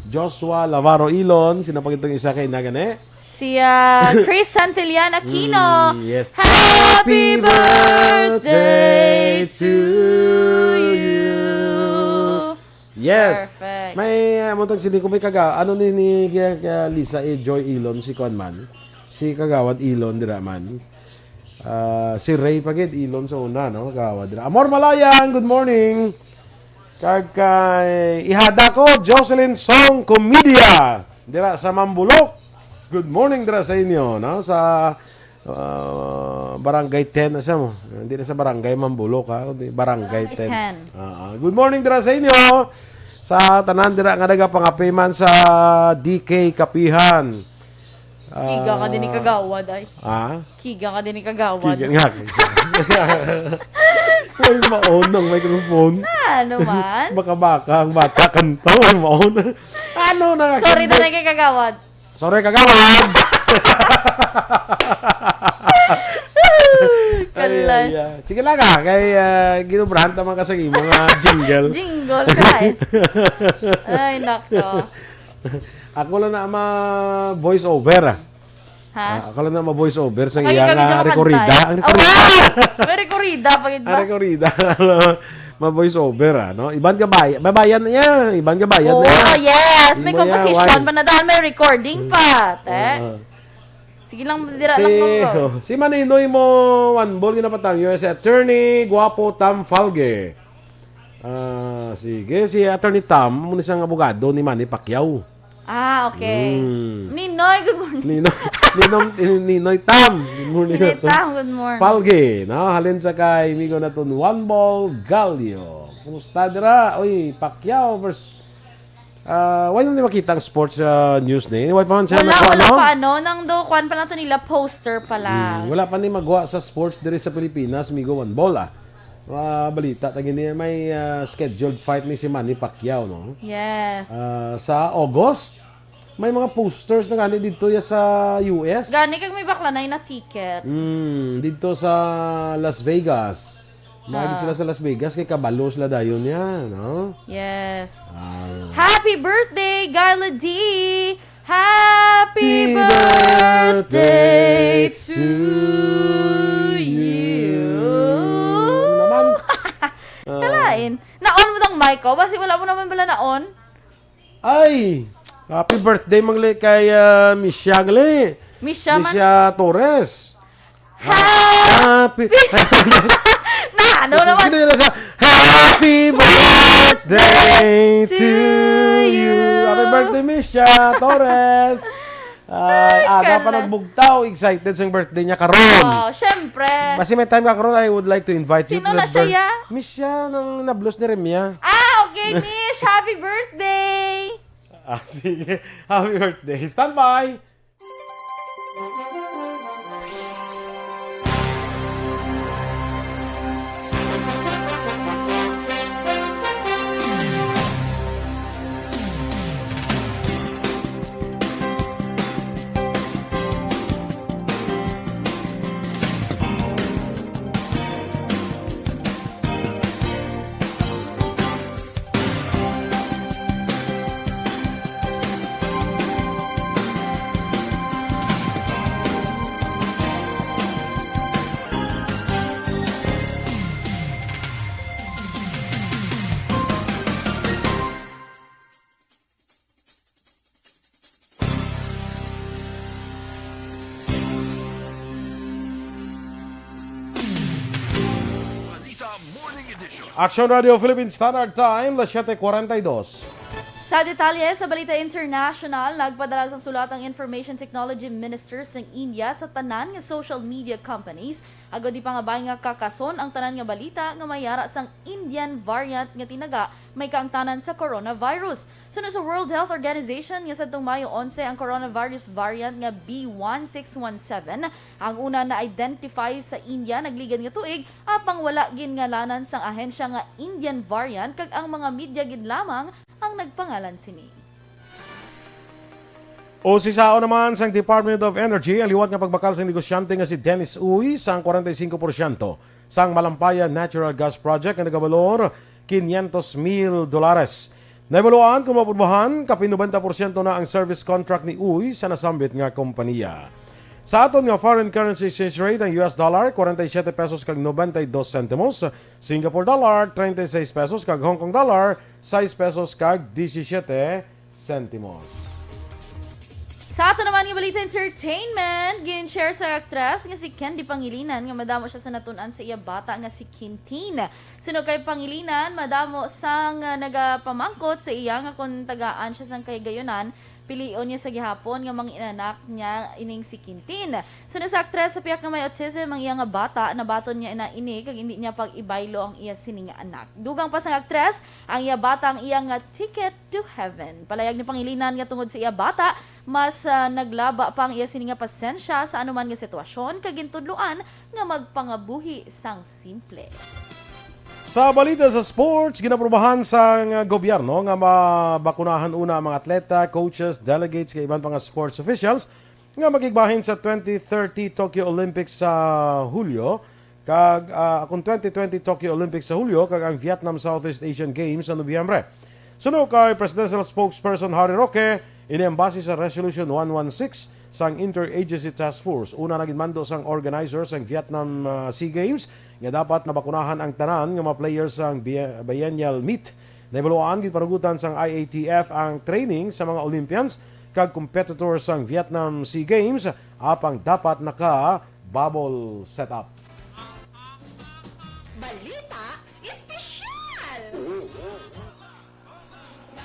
Joshua Lavaro Ilon, sino pa itong isa kay na gani? Si, ah, Chris Santillan Aquino. Mm, yes. Happy Happy birthday birthday to to you. you. Yes. Perfect. May, ah, mo tong sini ko may kaga-, ano ni, ni, kaya, kaya Lisa, eh, Joy Ilon, si kuwan man. Si Kagawad Ilon, dira man. Ah, si Ray pa gid, Ilon sa una, no? Kagawad dira. Amor Malayang, good morning. Kag kay ihada ko, Jocelyn Song Comedia, dira sa Mambulok. Good morning dira sa inyo, no? Sa, ah, Barangay ten na siya mo. Hindi na sa Barangay Mambulok, ha? Kundi Barangay Barangay ten. ten. Ah, ah. Good morning dira sa inyo. Sa tanan dira nga nagapangape man sa D K Kapihan. Kiga ka din ni Ah. Kagawad, ay. Ah? Kiga ka din ni Kagawad. Kiga nga. Uy, maon ang microphone. Na, ano man? Baka-baka ang bata kanta, uy, maon. Ano na? Sorry na lang kay Kagawad. Sorry, Kagawad. Kalay. Ay, ay, ay. Sige lang, ah. Kay, ah, ginubrahan ta man ka sa imo nga jingle. Jingle ka, eh. Ay, nako. Ako lang na ma-voice over, ah. Ha? Ah, ako lang na ma-voice over sa Ay, iya kami nga dyan rekorida. Makantay. Ang Oh, rekorida. Wow! May rekorida pa gid ba? Ang rekorida. Ma-voice over, ah, no? Iban ka bay-, babayan niya. Iban ka bayan Oh, niya. yes. May Iban niya, composition why? pa na daan. May recording Mm. pa, te. Ah. Sige lang, dira Si, lang, bro. oh, si Maninoy mo, one ball, ginapatang, U S Attorney, Guapo Tam Falge. Ah, sige. Si Attorney Tam, muna siyang abogado ni Manny Pacquiao. Ah, okay. Mm. Ninoy, good morning. Nino-, Ninong, Ninoy Tam. Good morning. Ninoy Tam, good morning. Palgi, no? Halin sa kay amigo naton Juan Bol Gallo. Kumusta dira? Uy, Pacquiao versus, ah, wala naman makita ang sports, ah, news ni. Wala pa man siya Wala, nagkuha, wala no? pa, ano? Nang do, kuwan pa lang to nila, poster pa lang. Mm, wala pa ni magwa sa sports diri sa Pilipinas, amigo Juan Bol, ah. Mga balita, ta gini may, ah, scheduled fight ni si Manny Pacquiao, no? Yes. Ah, sa August, may mga posters na gani dito ya sa U S. Gani kag may bakla na na ticket. Mm, dito sa Las Vegas. May Ah. sila sa Las Vegas, kay kabalo sila dayon niya, no? Yes. Ah. Happy birthday, Garla D! Happy Happy birthday birthday to to you. you. Naman. Ah. Kalain. Na-on mo tang mic ko? Basi wala mo naman bala na-on. Ay! Happy birthday, mangli, kay, ah, Misha, gali. Misha man. Misha Torres. Happy Happy Na, ano naman? Sige na sa, "Happy birthday to you." Happy birthday, Misha Torres. Ay, Ay, aga pa kala. nagbugtaw, excited sa birthday niya karon. Oh, syempre. Basi may time ka karon, I would like to invite you Sino to na the siya, bir-, ya? Misha nang nablos ni Remia. Ah, okay, Mish. Happy birthday. Ah, sige. Happy birthday. Stand by. Action Radio Philippine Standard Time, las siete cuarenta y dos. Sa detalye sa balita international, nagpadala sa sulat ang Information Technology Minister sa India sa tanan nga social media companies agod ipangabay nga kakason ang tanan nga balita nga may ara sang Indian variant nga tinaga may kaangtanan sa coronavirus. Suno sa World Health Organization nga sadtong Mayo onse ang coronavirus variant nga B one six one seven ang una na-identify sa India nagligad nga tuig, apang wala ginngalanan sang ahensya nga Indian variant kag ang mga media gid lamang ang nagpangalan sini. Usisaon naman sang Department of Energy ang liwat nga pagbakal sang negosyante nga si Dennis Uy sang kwarenta y singko porsyento sang Malampaya Natural Gas Project nga nagabalor quinientos mil dolares. Nahibaluan kon maaprubahan, kapin nobenta porsyento na ang service contract ni Uy sa nasambit nga kompanya. Sa aton nga foreign currency exchange rate, ang U S dollar, kwarenta y siyete pesos kag nobenta y dos sentimos, Singapore dollar, treinta y seis pesos, kag Hong Kong dollar, sais pesos kag disisiete sentimos. Sa ato naman nga balita entertainment, gin-share sa aktres nga si Candy Pangilinan nga madamo siya sa natun-an sa iya bata nga si Quintin. Suno kay Pangilinan, madamo sang, ah, nagapamangkot sa iya nga kon tagaan siya sang kahigayonan, pilion niya sa gihapon nga mangin-anak niya ining si Quintin. Suno sa aktres, sa pihak nga may autism ang iya nga bata, nabaton niya na ini kag indi niya pag-ibaylo ang iya sini nga anak. Dugang pa sang aktres, ang iya bata ang iya nga ticket to heaven. Palayag ni Pangilinan nga tungod sa iya bata, mas, ah, naglaba pa ang iya sini nga pasensya sa anuman nga sitwasyon kag gintudloan nga magpangabuhi sang simple. Sa balita sa sports, ginaprubahan sang gobyerno nga mabakunahan una ang mga atleta, coaches, delegates, kag iban pa nga sports officials nga makigbahin sa twenty thirty Tokyo Olympics sa Hulyo, kag, ah, akong twenty twenty Tokyo Olympics sa Hulyo, kag ang Vietnam Southeast Asian Games sa Nobyembre. Suno kay Presidential Spokesperson Harry Roque, ini ang base sa Resolution one one six sang Interagency Task Force. Una na ginmando sang organizer sang Vietnam, ah, Sea Games nga dapat mabakunahan ang tanan nga mga players sang bie-, biennial meet. Nahibaluan, ginpanugutan sang I A T F ang training sa mga Olympians kag competitors sang Vietnam Sea Games, apang dapat naka-bubble setup. Balita espesyal!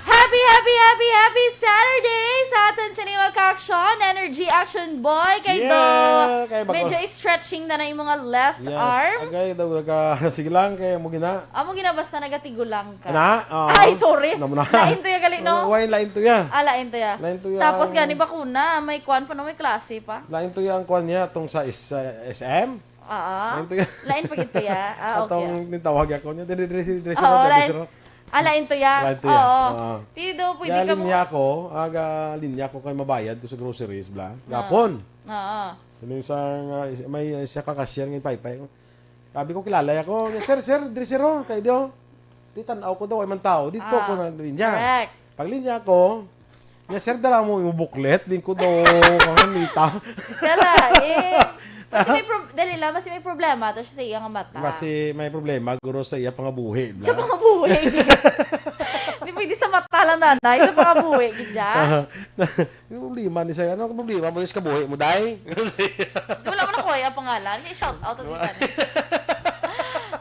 Happy, happy, happy, happy Saturday sa aton sini mga ka-action, Energy Action Boy, kay Yeah, do kay bago- medyo stretching na na yung mga left Yes. arm. Agay, daw ka, sige lang, kay mo gina. Amo gina, basta nagatigulang ka. Na? Oo. Ay, sorry. Namo na. Lain to ya gali, no? Why lain to ya? Ah, lain to ya. Lain to ya Tapos ang gani bakuna, may kwan pa, no, may klase pa. Lain to ya ang kwan niya, tong sa is-, sa S M? Oo. Lain to ya. Lain pa gid to ya. Ah, okay. Atong nitawag ako niya, diri, diri, diri, diri, Oo, siro, diri, lain. Siro. Ah, lain to ya. Lain to ya. Oo. Oo. Di daw pwede Kaya ka mo linya ko, aga linya ko kay mabayad ko sa groceries, bla. Ah. Gapon. Oo. Kani sa nga, is-, may isa ka cashier nga paypay ko. Sabi ko, "Kilala ako." Niya, "Sir, sir, diri, sir, oh, kay di, oh." Di tan-aw ko daw, ay man tao. Dito Ah, ko naglinya. Correct. Paglinya ko, niya, "Sir, dala mo yung booklet." Din ko daw, kanita. Kala, eh. Basi may prob-, dali lang, basi may problema to siya sa iya nga mata. Basi may problema, guro, sa iya pangabuhi, bla. Sa pangabuhi. Di pwede sa mata lang, nanay. Sa pangabuhi, gid siya. Aha. Yung problema ni sa'yo, ano ang problema mo sa kabuhi mo, day? Di, wala mo na kuha ang pangalan. Kaya shout out ang Diba? Iban.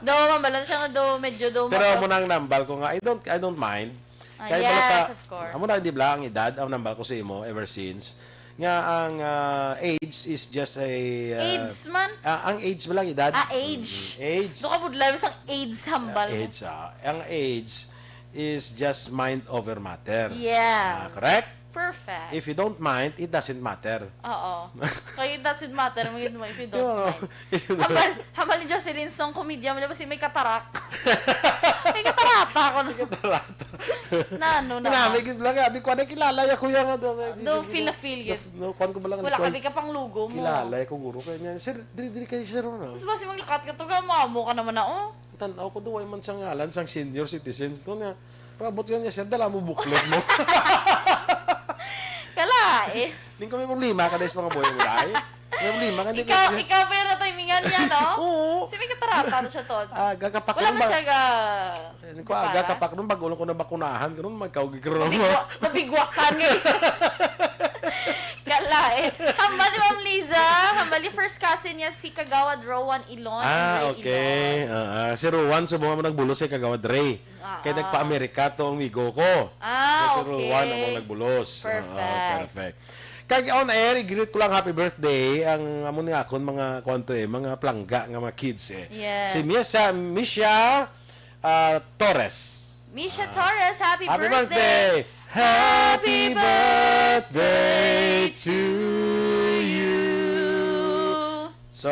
Do, mabalon siya nga do, medyo do Pero maka- amo na ang nambal ko nga, I don't, I don't mind. Ah, Kaya yes, bala ka, of course. Amo na, di ba, ang edad, ang nambal ko sa imo, ever since, nga ang, ah, age is just a, ah, AIDS man? ah, ang age mo lang, edad. Ah, age. Mm, age. Do ka budlay, sang AIDS hambal Ah, mo. age, ah. Ang age is just mind over matter. Yes. Ah, correct? Perfect. If you don't mind, it doesn't matter. Oo. Kaya it doesn't matter, magid mo if you don't Yun, mind. If you don't Hambal, hambal ni Jocelyn Song, komedya mo na ba si may katarak? May katarata ako, no? May katarata. Na ano na Kinamay ba? Gid lang, abi ko, "Ano, kilala ya, kuya, nga daw, Do si-, feel na feel, yun. No, kuwan ko ba lang, Wala kuwan? Kami ka pang lugo mo. Kilala ya ko, guro, kaya niya, 'Sir, diri, diri kayo, sir, no?'" Tapos ba si mga lakat ka to, ga, mo, amo ka naman na, oh. Tan-aw ko, do, way man sang ngalan, sang senior citizens, to, nga, pag-abot ka niya, "Sir, dala mo booklet mo." Kala, eh. Ning ko may problema ka, dahil sa mga buhay mo, dahil. May problema ka, hindi Ikaw, ka ikaw pa yung natimingan niya, no? Oo. Si may katarata na siya, Todd. Ah, gagapak Wala lang man ba? siya ga-, Eh, ko, ah, gagapak nun, bago lang ko nabakunahan, ganun, magkawag-, ganun, Mabigwa-, mabigwasan nga eh. Kala, Lain. Hambal ni Ma'am Liza, hambal ni first cousin niya si Kagawad Rowan Ilon and Ah, Ray okay. Ilon. Ah, ah. Si Rowan, subong mo nagbulos kay Kagawad Ray. Ah, Kay ah. nagpa-Amerika to ang migo ko. Ah, Kay si Rowan ang okay. nagbulos. Ah, ah, Perfect. perfect. Kag on air, i-greet ko lang happy birthday ang amo ni akon mga kwanto eh, mga plangga nga mga kids eh. Yes. Si Misha, Misha ah, Torres. Misha Ah. Torres, happy Happy birthday! birthday! Happy Happy birthday birthday to to you. you. So,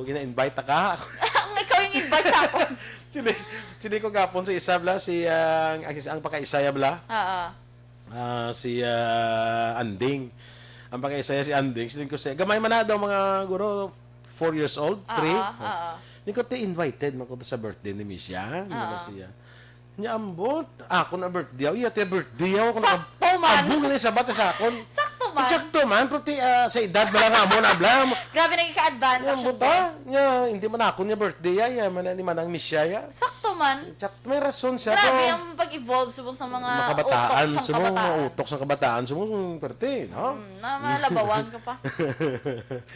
gina-invite ta ka? Ang ikaw yung invite sa akon. Sini, sini ko gapon sa isa bla, si, ah, ang, ang, ang pakaisaya bla. Oo. Ah, si, ah, Anding. Ang pakaisaya si Anding, sini ko siya. Gamay man na daw mga guro, four years old, Oo, three. oo. Ni ko, "Te, invited man ko to sa birthday ni Misha." Ano ba Oo. siya? Nya ambot, ako na birthday. Iya, te, birthday ako. Sakto man. Ambong na yung sabat sa akon. Sakto man. Sakto man, pero ti, ah, sa edad mo lang amo na bla. Grabe, naging ka-advance, Ambot, actually. ah. Nya, hindi man ako niya birthday, ay, ay, man, ni Manang Misha, ya. Sakto man. Sakto, may rason siya, Grabe bro. ang pag-evolve subong sa mga Makabataan, utok sa subong mga kabataan. utok sa kabataan, subong, perte, no? Mm, na, malabawan ka pa.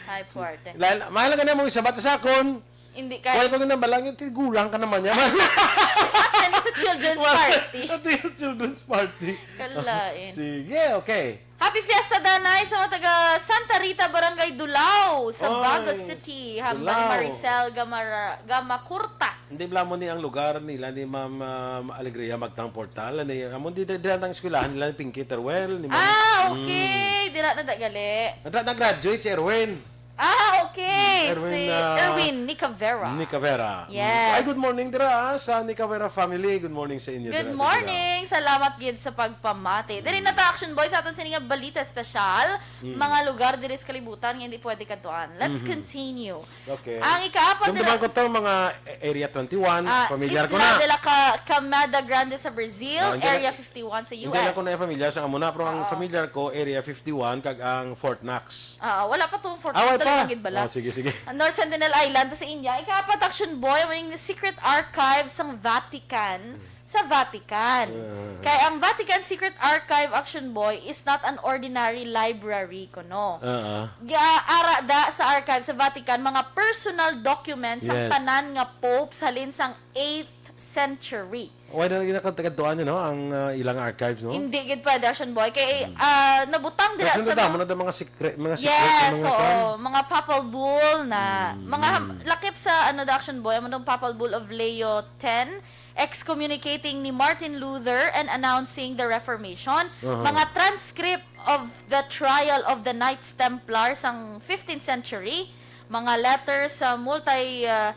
Ay, puwerte. Lal-, mahal ka na mong isabat sa akon. Hindi Wala kay ko na balang, eh, tigulang ka naman yan. Ate, sa children's Wala. party. Ate, sa children's party. Kalain. Sige, okay. Happy Fiesta, Danay, sa mga taga Santa Rita, Barangay Dulao, sa Oy, Bago City. Hambal ni Dulao. Maricel Gamara-, Gamacurta. Hindi bala mo ni ang lugar nila ni Ma'am, ah, Alegria Magtang Portal. Ano yung, amo di, di, di ang eskwelahan nila ni Pinky Teruel, ni Ma'am. Ah, Mm. okay. Dira na da gali. Nag-, nag-graduate si Erwin. Ah, okay. Erwin, Si ah, Erwin Nicavera. Nicavera. Yes. Ay, good morning dira, ah, sa Nicavera family. Good morning sa inyo Good dira sa morning. Salamat gid sa pagpamati. Diri na ta, Action Boy, sa aton sini nga balita espesyal. Mm. Mga lugar diri sa kalibutan nga hindi pwede kadtuan. Let's Mhm. continue. Okay. Ang ikaapat Dumduman nila ko to, mga Area twenty-one, Ah, pamilyar ko Isla na. de la Ca-, Camada Grande sa Brazil, Ah, hindi na, Area fifty-one sa hindi na U S. ko na familiar sa amo na, pero ang Oo. familiar ko, Area fifty-one, kag ang Fort Knox. Ah, wala pa tong Fort Ah, wala Knox, pa? dali lang gid bala. Oh, sige, sige. Ang North Sentinel Island to sa India. Ikaapat, Action Boy, amo yung Secret Archive sang Vatican. Hmm. Sa Vatican. Ah. Kay ang Vatican Secret Archive, Action Boy, is not an ordinary library, kuno. Ah, ah. Gaara da sa archive sa Vatican, mga personal documents sang Yes. tanan nga popes halin sang eighth century. Wala na ginakadtuan niyo, no? Ang, ah, ilang archives, no? Hindi gid pwede, Action Boy. Kay, Hmm. ah, nabutang dira Kasi sa nadamo mga na daw mga secret, mga secret Yes, na mga oo. kwan. Mga papal bull na. Hmm. Mga Hmm. lakip sa, ano, the Action Boy, amo daw papal bull of Leo ten, excommunicating ni Martin Luther and announcing the Reformation. Uh-huh. Mga transcript of the trial of the Knights Templar sang fifteenth century. Mga letters sa multi, ah,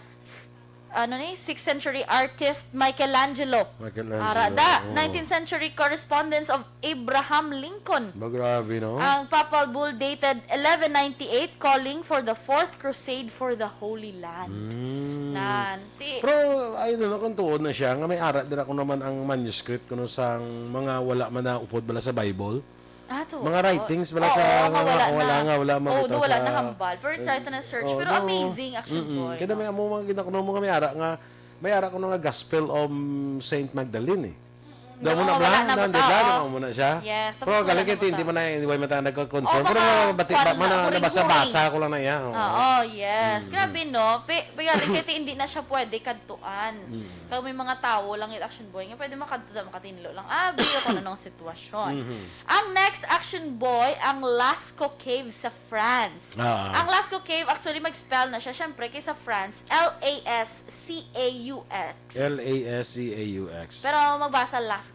ano ni, sixth century artist Michelangelo. Michelangelo, Ara da, oo. nineteenth century correspondence of Abraham Lincoln. Ba, grabe, no? Ang papal bull dated eleven ninety-eight calling for the Fourth Crusade for the Holy Land. Mm. Nan, ti- Pero, ayun, no, kung tuod na siya, nga may ara dira ko naman ang manuscript kuno sang mga wala man na upod bala sa Bible. Ah, to. Mga Oo. writings bala Oo, sa nga mga wala wala na. nga, wala Oo, makita do wala sa nahambal. Pero try to na search. Oo, Pero do. amazing, Action Mm-mm. Boy, Kada no? may amo mga ginakno mo nga may ara nga, may ara ko nga Gospel of Saint Magdalene eh. Mm, Daw mo na mga ba? wala na Nandun mata, lang, oh. daw mo na siya. Yes, tapos Pero wala galing na kay hindi mata. man na, hindi man tayo nagko-confirm. Oh, Pero mga mati-, kwan ba, na, mga huri-huri. nabasa-basa ko lang na iya, oo. Oo, yes. Mm-mm. Grabe, no? Pe-, pe-, galing kay ti-, hindi na siya pwede kadtuan. Mm. Kag may mga tawo lang it Action Boy nga pwede makadto, makatinlo lang. Abi, kung anong sitwasyon. Mhm. Ang next, Action Boy, ang Lascaux Cave sa France. Ah. Ang Lascaux Cave, actually, mag-spell na siya, syempre, kay sa France, L A S C A U X. L A S C A U X. Pero magbasa Lascaux.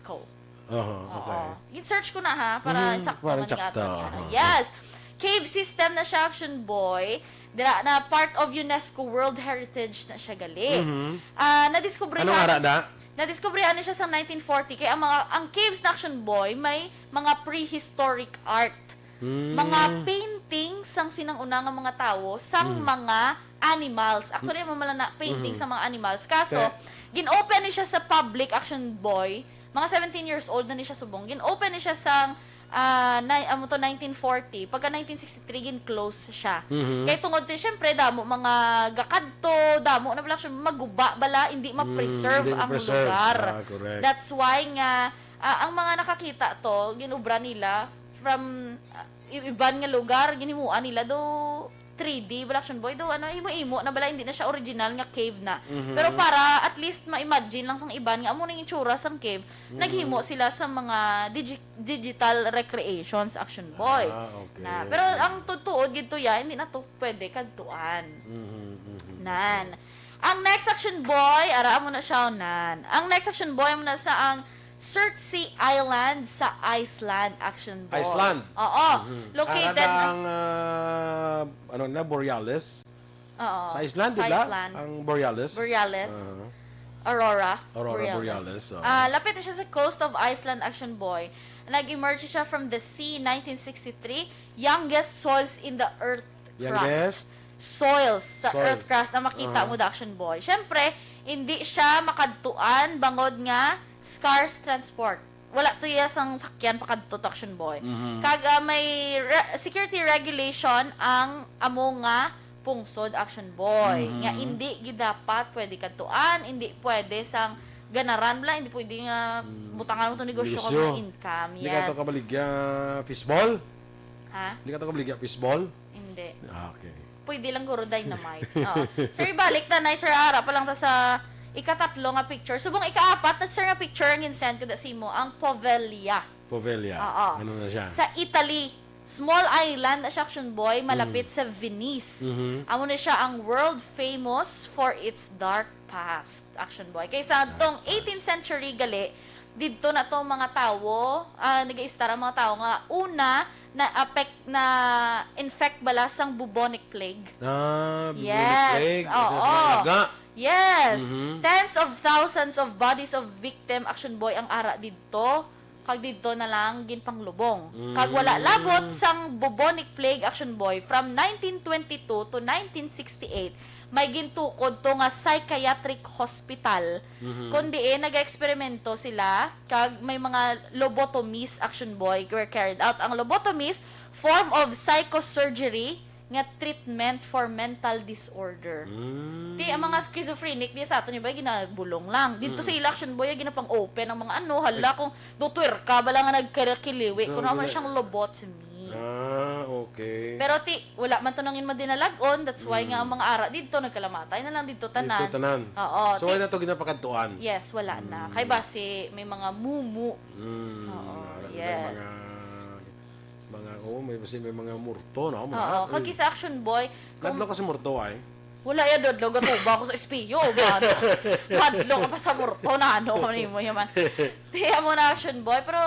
Oho, Oo. okay. Gin-search ko na, ha, para Mm, sakto para man nga sakto, ato, aha. Yes. Cave system na siya, Action Boy. Dira na part of UNESCO World Heritage na siya gali. Mhm. Ah, nadiskubrihan Anong ara da? Nadiskubrihan ni siya sa nineteen forty, kay ang mga, ang caves na, Action Boy, may mga prehistoric art. Mm. Mga painting sang sinang una nga mga tawo, sang Mm. mga animals. Actually, amo man lang na painting Mm. sa mga animals. Kaso, Kaya gin-open ni siya sa public, Action Boy, mga seventeen years old na ni siya subong. Gin-open ni siya sang ah, na, amo to, nineteen forty. Pagka nineteen sixty-three, gin-close siya. Mhm. Kay tungod ti, syempre, damo mga gakadto, damo na bala, siya, maguba bala, hindi Mm, ma-preserve hindi ang ma-preserve. lugar. Ah, correct. That's why nga, ah, ang mga nakakita to, ginubra nila from, ah, i-, iban nga lugar, ginhimuan nila do three D bala, Action Boy, do, ano, imo-imo na bala, hindi na siya original nga cave na. Mhm. Pero para at least ma-imagine lang sang iban nga amo na yung itsura sang cave, Mm. naghimo sila sa mga digi-, digital recreations, Action Boy. Ah, okay. Na, pero ang tutuod gid to ya, hindi na to pwede kadtuan. Mhm, mhm. Nan. Ang next, Action Boy, ara mo na siya, nan. Ang next, Action Boy, mo na sa ang Surtsey Island sa Iceland, Action Boy. Iceland? Oo. Mhm. Located Ara na ang, ah, ano na, Borealis? Oo. Sa Iceland, Sa di ba? Iceland. Ang Borealis? Borealis. Aha. Aurora Aurora Borealis. Borealis, oo. Ah, lapit na siya sa coast of Iceland, Action Boy. Nag-emerge siya from the sea, nineteen sixty-three. Youngest soils in the earth Youngest? crust. Soils sa Soils. earth crust na makita Aha. mo da, Action Boy. Siyempre, hindi siya makadtuan bangod nga scarce transport. Wala to iya sang sakyan pakadto to, Action Boy. Mhm. Kag, ah, may re-, security regulation ang amo nga pungsod, Action Boy, Mhm. nga hindi gid dapat pwede kadtuan, hindi pwede sang ganaran bala, hindi pwede nga Mm. butangan mo to negosyo kag Negosyo. mga income. Hindi ka Yes. to kabaligya fishball? Ha? Hindi ka to kabaligya fishball? Hindi. Ah, okay. Pwede lang guro dynamite. Oo. Sir, ibalik ta na, sir, ara pa lang ta sa ikatatlo nga picture. Subong ikaapat na, sir, nga picture ang ginsend ko da sa imo, ang Poveglia. Poveglia. Oo. Ano na siya? Sa Italy, small island na siya, Action Boy, malapit Mm. sa Venice. Mhm. Amo na siya ang world famous for its dark past, Action Boy. Kay sa Dark adtong past. eighteenth century gali, didto na to mga tawo, ah, nag-iistar ang mga tawo nga una na-affect, na-infect bala sang bubonic plague. Ah, bubonic Yes, plague. Kasi oo. sa alaga. Yes. Mhm. Tens of thousands of bodies of victim, Action Boy, ang ara didto. Kag didto na lang ginpanglubong. Kag wala Mm. labot sang bubonic plague, Action Boy, from nineteen twenty-two to nineteen sixty-eight, may gintukod to nga psychiatric hospital, Mhm. kun diin nag-eksperimento sila, kag may mga lobotomies, Action Boy, were carried out. Ang lobotomies, form of psychosurgery nga treatment for mental disorder. Mm. Ti, ang mga schizophrenic, di sa aton, di ba, ginabulong lang. Dito Mm. sa ila, Action Boy, ginapang-open ang mga ano, hala, Ay. kung do twerka bala nga nagkarakiliwi, Ikaw kung ano bala. siyang lobotomy. Ah, okay. Pero ti, wala man to nangin madinalag-on, that's why nga Mm. ang mga ara dito, nagkalamatay na lang dito tanan. Dito tanan. Oo, So, ti- wala to ginapakadtuan? Yes, wala na. Mm. Kay basi, may mga mumu. Mm, Oo, ara na yes. mga, mga, oh, may, basi may mga murto, no? Mga, Oo, kag uy. Isa, Action Boy, kung Nadlo ka sa murto, ay? Wala ya, dodlo, gatuba ako sa espiyo, mano. Madlo ka pa sa murto, na ano ko nimo yaman. Tiya mo na, Action Boy, pero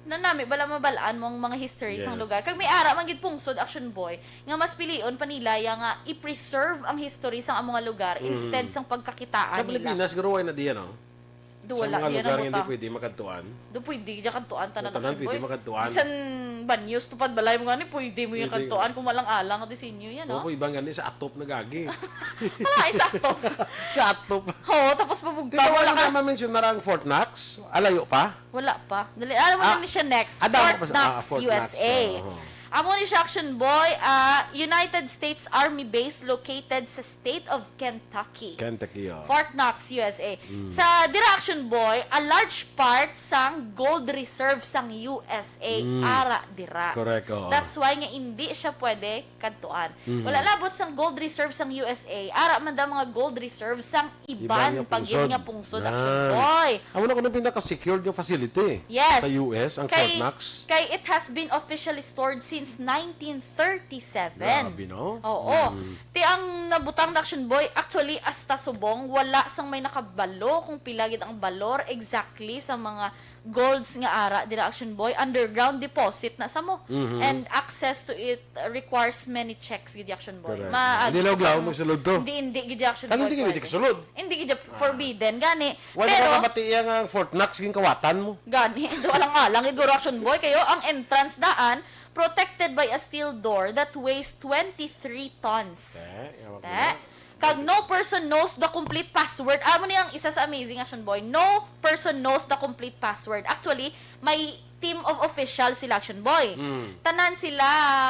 nanami bala mabal-an mo ang mga history sang Yes. lugar. Kag may ara man gid pungsod, Action Boy, nga mas pilion pa nila ya nga i-preserve ang history sang amo nga lugar Mm. instead sang pagkakitaan Sa nila. Pilipinas, guro, wala na diyan, no? Do Sa wala mga diyan lugar ang nga hindi butang. Pwede makadtuan. Do pwede diyan kadtuan, tanan, O, tanan Action pwede Boy. Makadtuan. Bisan banyos, tupad balay mo nga ni, pwede mo yung Pwede. Kadtuan kung malang-alang ang disenyo yan, no? Opo, ibang gani sa atop na gagi. Wala, it's atop. Sa atop. Oo, tapos pabugta Dito mo wala lang ka. Naman mention na ang Fort Knox. Alayo pa? Wala pa. Dali, alam mo Ah, na ni siya next. Ada Fort pa sa, Knox, ah, Fort Knox, U S A. Oo. Amo ni siya, Action Boy, ah, United States Army base located sa state of Kentucky. Kentucky, oh. Fort Knox, U S A. Mm. Sa dira, Action Boy, a large part sang gold reserve sang U S A Mm. ara dira. Correct, oo. That's why nga hindi siya pwede kadtuan. Mhm. Wala labot sang gold reserve sang U S A, ara man da mga gold reserve sang iban Iban nga pa gid pungsod. Nga pungsod, Action Yan. Boy. Amo na kuno pinaka-secured nga facility Yes. sa U S, ang Kay, Fort Knox. Kay it has been officially stored since nineteen thirty-seven. Grabe, no? Oo. Mm. Ti ang nabutang na, Action Boy, actually, hasta subong, wala sang may nakabalo kung pila gid ang balor exactly sa mga golds nga ara dira, Action Boy, underground deposit na sa mo. Mhm. And access to it requires many checks gid, Action Boy. Correct. Ma-, Hindi lang agi-, glaw mo sulod to. Hindi, hindi gid, Action Boy, hindi gid pwede. Sulod. Hindi gid Ah. Forbidden gani. Wala Pero ka kabati iya nga Fort Knox gin kawatan mo. Gani, do alang-alang gid guro, Action Boy, kayo ang entrance daan protected by a steel door that weighs twenty-three tons. Eh, yawa ko Te? na. Kag no person knows the complete password. Amo ni ang isa sa amazing, Action Boy. No person knows the complete password. Actually, may team of officials sila, Action Boy. Mm. Tanan sila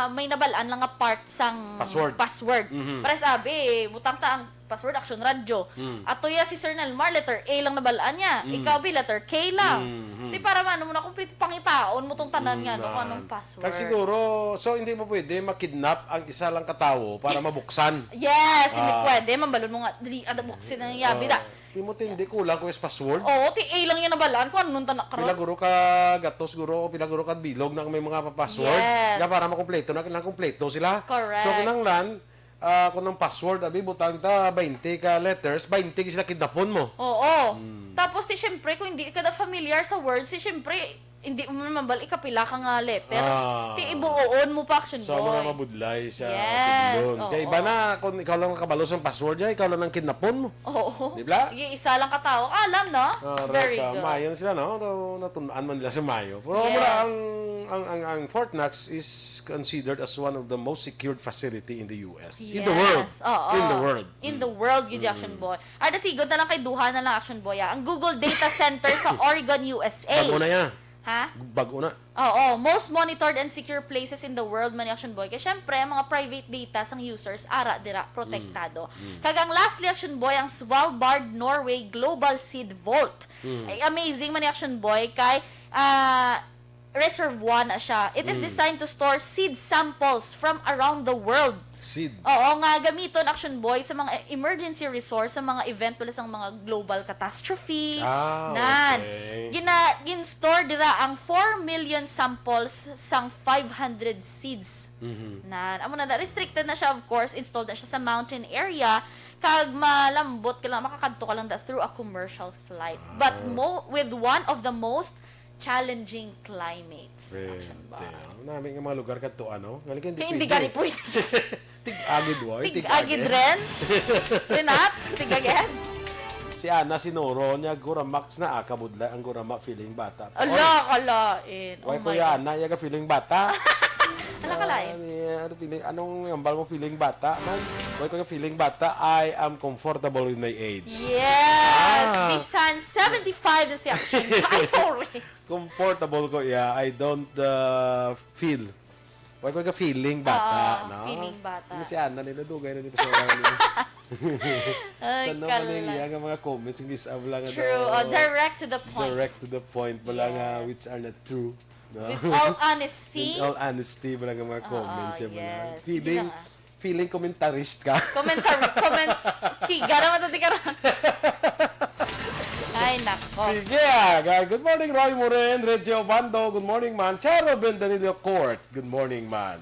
may nabalaan lang nga part sang Password. Password. Mhm. Para sabi, butang ta ang password, Action Radyo. Mm. Ato ya si Sir Nalmar, letter A lang nabalaan niya. Mm. Ikaw, Bi, letter K lang. Mm, mm. Di para man mo na kompleto, pangitaon mo tong tanan nga, no, kung anong password. Kag siguro, so hindi mo pwede makidnap ang isa lang ka tawo para mabuksan. Yes, hindi pwede. Mambalon mo nga, dili ada buksin ang yabi da. Di mo tindi kulang ko is password. Oo, ti A lang yan nabalaan kung anong tanak Pila karon. guro ka gatos guro o pila guro ka bilog na may mga pa-password. Yes. Nga para makumpleto na kailangan kumpleto sila. Correct. So kinahanglan ah, kung ang password abi butang ta twenty ka letters, twenty sila kidnapon mo. Oo. Tapos ti syempre kung hindi ka na familiar sa words, ti syempre hindi mo man mabal ikapila ka nga letter. Ah. Ti ibuoon mo pa, Action So, Boy. Mga mabudlay sa Yes, sidlon. oo. Kaya iba na, kung ikaw lang nakabalo sa password, dyan, ikaw lang ang kidnapon mo. Oo. Di ba? Yung isa lang ka tao. Alam, no? Ah, Very right, ah, good. Mayan sila, no? Daw natun-an man nila sa Mayo. Pero Yes. mura ang, ang, ang, ang Fort Knox is considered as one of the most secured facility in the U S. In the world. Yes, oo. In the world. In the world, gid, Action Boy. Arda, sigon na lang kay duha na lang, Action Boy, ah. Ang Google Data Center sa Oregon, U S A. Bago na yan. Ha? Bago na. Oo, most monitored and secure places in the world man, Action Boy. Kaya syempre, ang mga private data sang users, ara dira, protektado. Kag ang lastly, Action Boy, ang Svalbard, Norway Global Seed Vault. Ay, amazing man, Action Boy, kay ah, reservoir na siya. It is designed to store seed samples from around the world. Seed. Oo, nga gamiton, Action Boy, sa mga emergency resource, sa mga event wala sang mga global catastrophe. Ah, Nan. Okay. Gina, gin-store dira ang four million samples sang five hundred seeds. Nan. Amo na, restricted na siya, of course, installed na siya sa mountain area, kag malambot ka lang, makakadto ka lang da through a commercial flight. But mo with one of the most challenging climates. Action Boy. Nami nga mga lugar kadto, ano? Nga hindi Kay hindi pwede. Gani pwede. Tig-agid, boy. Tig-agid rents? Renats? Tig-agad? Si Ana Sinoro niya, Guramax na, ah, kabudlay ang Gurama, feeling bata. Ala, kalain. Oh Why my Kuya God. Ana, iya ka feeling bata? Ala, kalain. Ano, ano feeling, anong hambal mo feeling bata? Man, why ko feeling bata? I am comfortable with my age. Yes! Ah. Bisan seventy-five na si Action. Ay, sorry. Comfortable ko, yeah. I don't uh, feel. Why ko ka feeling bata, Oo, no? feeling bata. Ano si Ana, nila dugay na dito sa oras. Ay, Sa kala. Iya nga mga comments, hindi sa lang. True. Oh, direct to the point. Direct to the point. Wala nga, Yes. Which are not true. No? With all honesty. In all honesty, wala nga mga Oo, comments. Yung mga yes. Feeling, Yun na nga. feeling commentarist ka. Komentar, comment, kiga naman to, di karon. Ay, nako. Sige, ah, ga- good morning, Roy Moren, Reggie Obando, good morning, man. Charo Ben Danilo Court, good morning, man.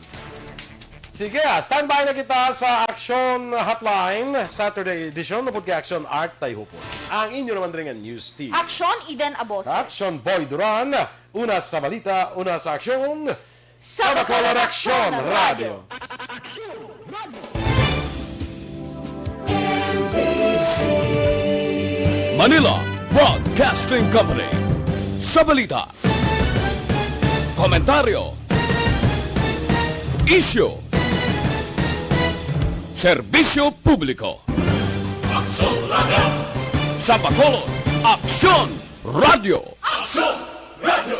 Sige, ah, standby na kita sa Action Hotline, Saturday edition, upod kay Action Art Tayhupon. Ang inyo naman rin nga news team. Action, Eden Abose. Action Boy Duran, una sa balita, una sa aksyon. Sa Bacolod Aksyon Radio. Manila Broadcasting Company. Sa balita, komentaryo, isyu, serbisyo publiko. Aksyon Radio. Sa Bacolod, Aksyon Radio. Aksyon Radio.